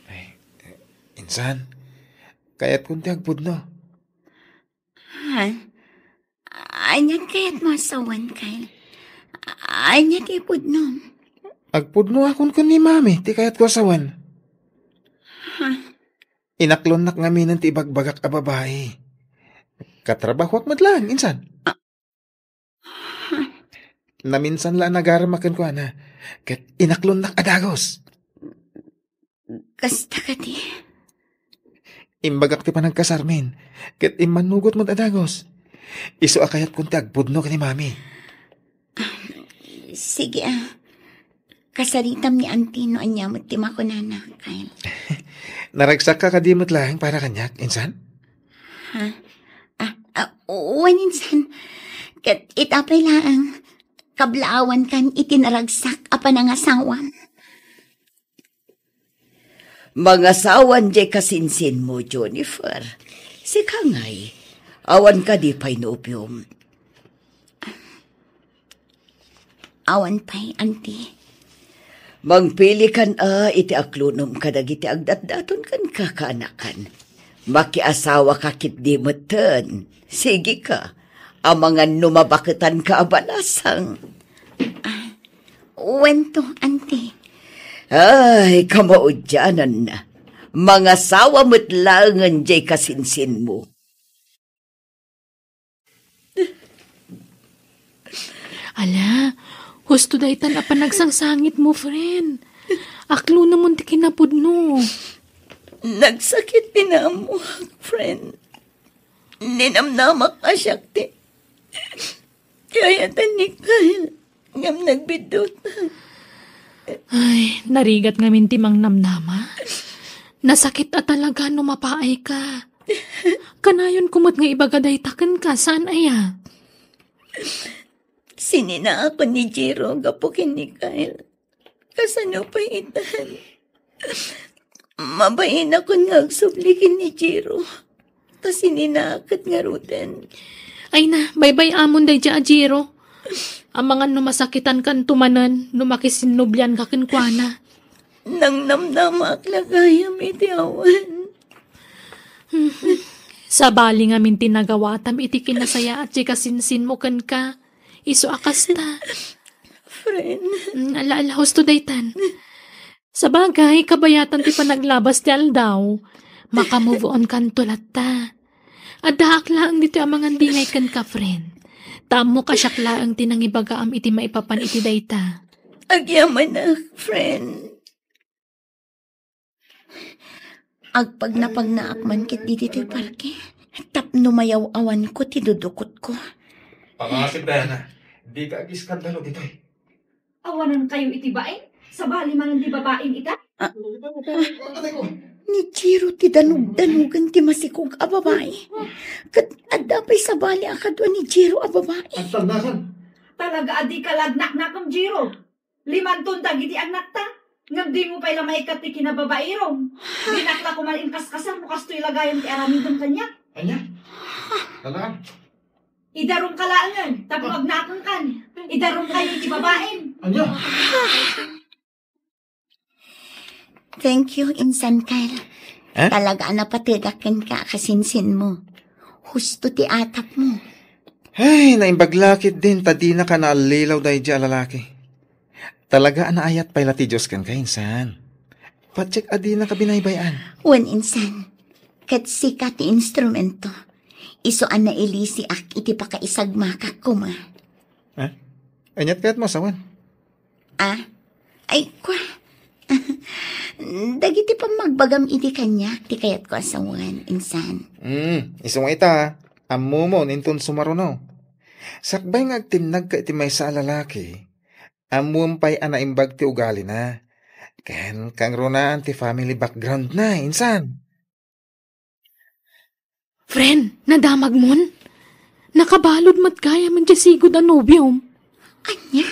Ay, insan, kayatkon ti agpudno. Ha? Ania ti kayatmo a sawen, Kyle? Ania ti ipudnom? Agpudnoakon ken ni Mami ti kayatko a sawen. Ha? Inaklonnak ngaminen ti ibagbagak a babai. Katrabahoak met laeng, insan. Ah. Naminsan la a nagaramak kenkuana, ket inaklonnak a dagus. Kasta kadi? Imbagak ti panagkasarmin, ket immannugot met a dagus. Isu a kayatkon ti agpudno ken ni Mami. Sige, ah. Kasaritam ni Auntie no ania met ti makunana, Kyle. Naragsakka kadi met laeng para kaniak, insan? Ha? Ah, ah, wen, insan. Ket ita pay laeng, kablaawankan iti naragsak a panangasawam. Mangasawan diay kasinsinmo, Jennifer. Sika ngay, awan kadi pay nobiom? Awan pay, Auntie. Mangpilikan a iti aklonom kadagiti agdatdaton kenka, kaanakan. Makiasawaka ketdi metten. Sigika, amangan no mabaketanka a balasang. Ah, wento, Auntie. Ay, kamaudiananna. Mangasawa met laengen diay kasinsinmo. Ala, husto daytan a panagsangsangitmo, friend. Aklonomon ti kinapudno. Nagsakit ti naammoak, friend. Ninamnamak a siak ti, ti ayatan ni Kyle, ngem nagbiddutan. Ay, narigat ngamin ti mangnamnama. Nasakit a talaga no mapaayka. Kanayonko met nga ibaga dayta kenka, saan aya? Sininaakon ni Jiro gapu ken ni Kyle. Kasano pay itan? Mabainakon nga agsubli ken ni Jiro. Ta sininaak ket ngaruden. Ay na, baybay-amon daydiay a Jiro. Amangan no masakitankanto manen no makisinnobianka kenkuana. Nangnamnamaak la gayam iti awan. Sabali ngamin ti nagawatam iti kinasayaat ti kasinsinmo kenka. Isu a kasta. Friend. Mm, ala, ala, husto daytan. Sabagay, kabayatan ti panaglabas ti aldaw. Maka-move on kanto latta. Addaak laeng ditoy amangan dingay kenka, friend. Ta ammok a siak laeng ti nangibagaam iti maipapan iti dayta. Agyamanak, friend. Agpagnapagnaak man ketdi ditoy parke tapno mayaw-awanko ti dudukotko. Pangasip, Diana. Dika agiskandalo ditoy. Awanan kayo iti bain? Sabali manen ti babain ita? Ah. Ni Jiro ti danug-danugan ti masikog a babai. Ket adda pay sabali a kadua ni Jiro a babai. Agtalnakan. Talaga a dika la agnaknakem, Jiro. Limanton dagiti anakta, ngem dimo pay la maikkat ti kinababairom. Dinak la koma inkaskasar no kastoy la gayam ti aramidem kaniak. Ania? Talaga? Idarumka laengen, tapno agnakemkan. Idarumkayo iti babaim. Ania? Thank you, Insan Kyle. Eh? Talaga a napategak kenka a kasinsinmo. Husto ti atapmo. Ay, naimbag la ketdin ta dinaka naallilaw daydi a lalaki. Talaga a naayat pay la ti Dios kenka, Insan. Patiek a dinaka binaybay-an. Wen, Insan, ket sika ti instrumento. Isu a nailisiak iti pakaisagmakak koma. Eh? Aniat kayatmo a sawen? Ah? Ay, kua. Dagiti pammagbagam idi kaniak ti kayatko a sawen, Insan. Hmm, isu nga ita, ammomon inton sumaruno. Sakbay nga agtinnagka iti maysa a lalaki, ammom pay a naimbag ti ugalina. Ken kangrunaan ti family background na, Insan. Friend, nadamagmon? Nakabalud met gayam diay sigud a nobiom. Ania?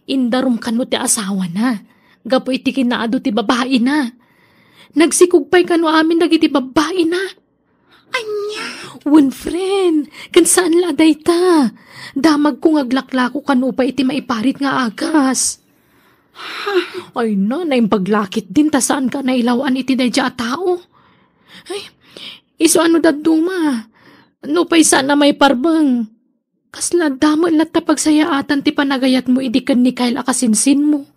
Indarum kano ti asawana, gapu iti kinaadu ti babaina. Nagsikog pay kano amin dagiti babaina. Ania? Wen, friend, ken saan la a dayta. Damagko nga aglaklako kano pay iti maiparit nga agas. Ay na, naimbag la ketdin ta saanka a nailaw-an iti daydiay a tao. Ay, isu a no dadduma. Nupay saan a maiparbeng. Kasla adda met latta pagsayaatan ti panagayatmo idi ken ni Kyle a kasinsinmo.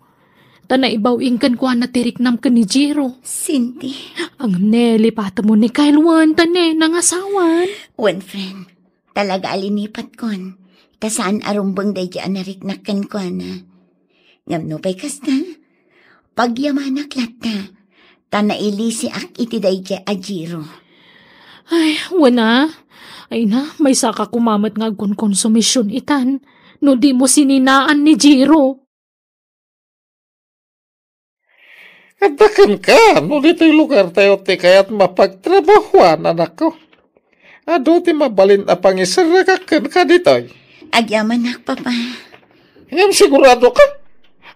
Ta naibaw-ing kenkuana ti riknam ken ni Jiro. Cindy. Ngem ne, lipatemmo ni Kyle wen, ta ne, nangasawan. Wen, friend. Talaga a linipatkon. Ta saan a rumbeng daydiay a nariknak kenkuana. Ngem nupay kasta, pagyamanak latta, ta nailisiak iti daydiay a Jiro. Ay, wen a. Ay na, maysaka koma met nga agkonkonsumision itan, no dimo sininaan ni Jiro. Adda kenka, no ditoy lugartayo ti kayatmo a pagtrabahoan, anakko. Adu ti mabalin a pangiserrekak kenka ditoy. Agyamanak, Papa. Ngem sigurado ka?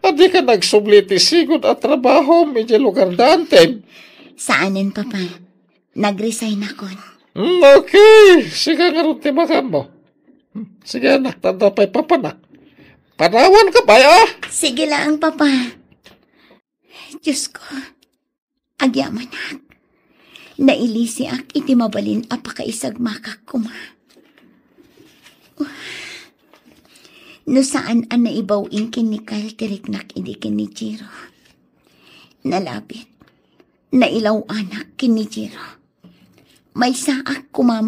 A dika nagsubli ti sigud a trabahom idiay lugar da, Antim? Saanen, Papa. Nag-resignakon. Hmm, okay. Sika ngarud ti makanmo. Hmm, sige, anak, tanda pay papanak. Panawanka pay, ah? Sige laeng, Papa. Diosko, agyamanak. Nailisiak iti mabalin a pakaisagmakak koma. No saan a naibaw-ing ken ni Kyle ti riknak idi ken ni Jiro. Nalabit. Nailaw-anak ken ni Jiro. Maysaak koma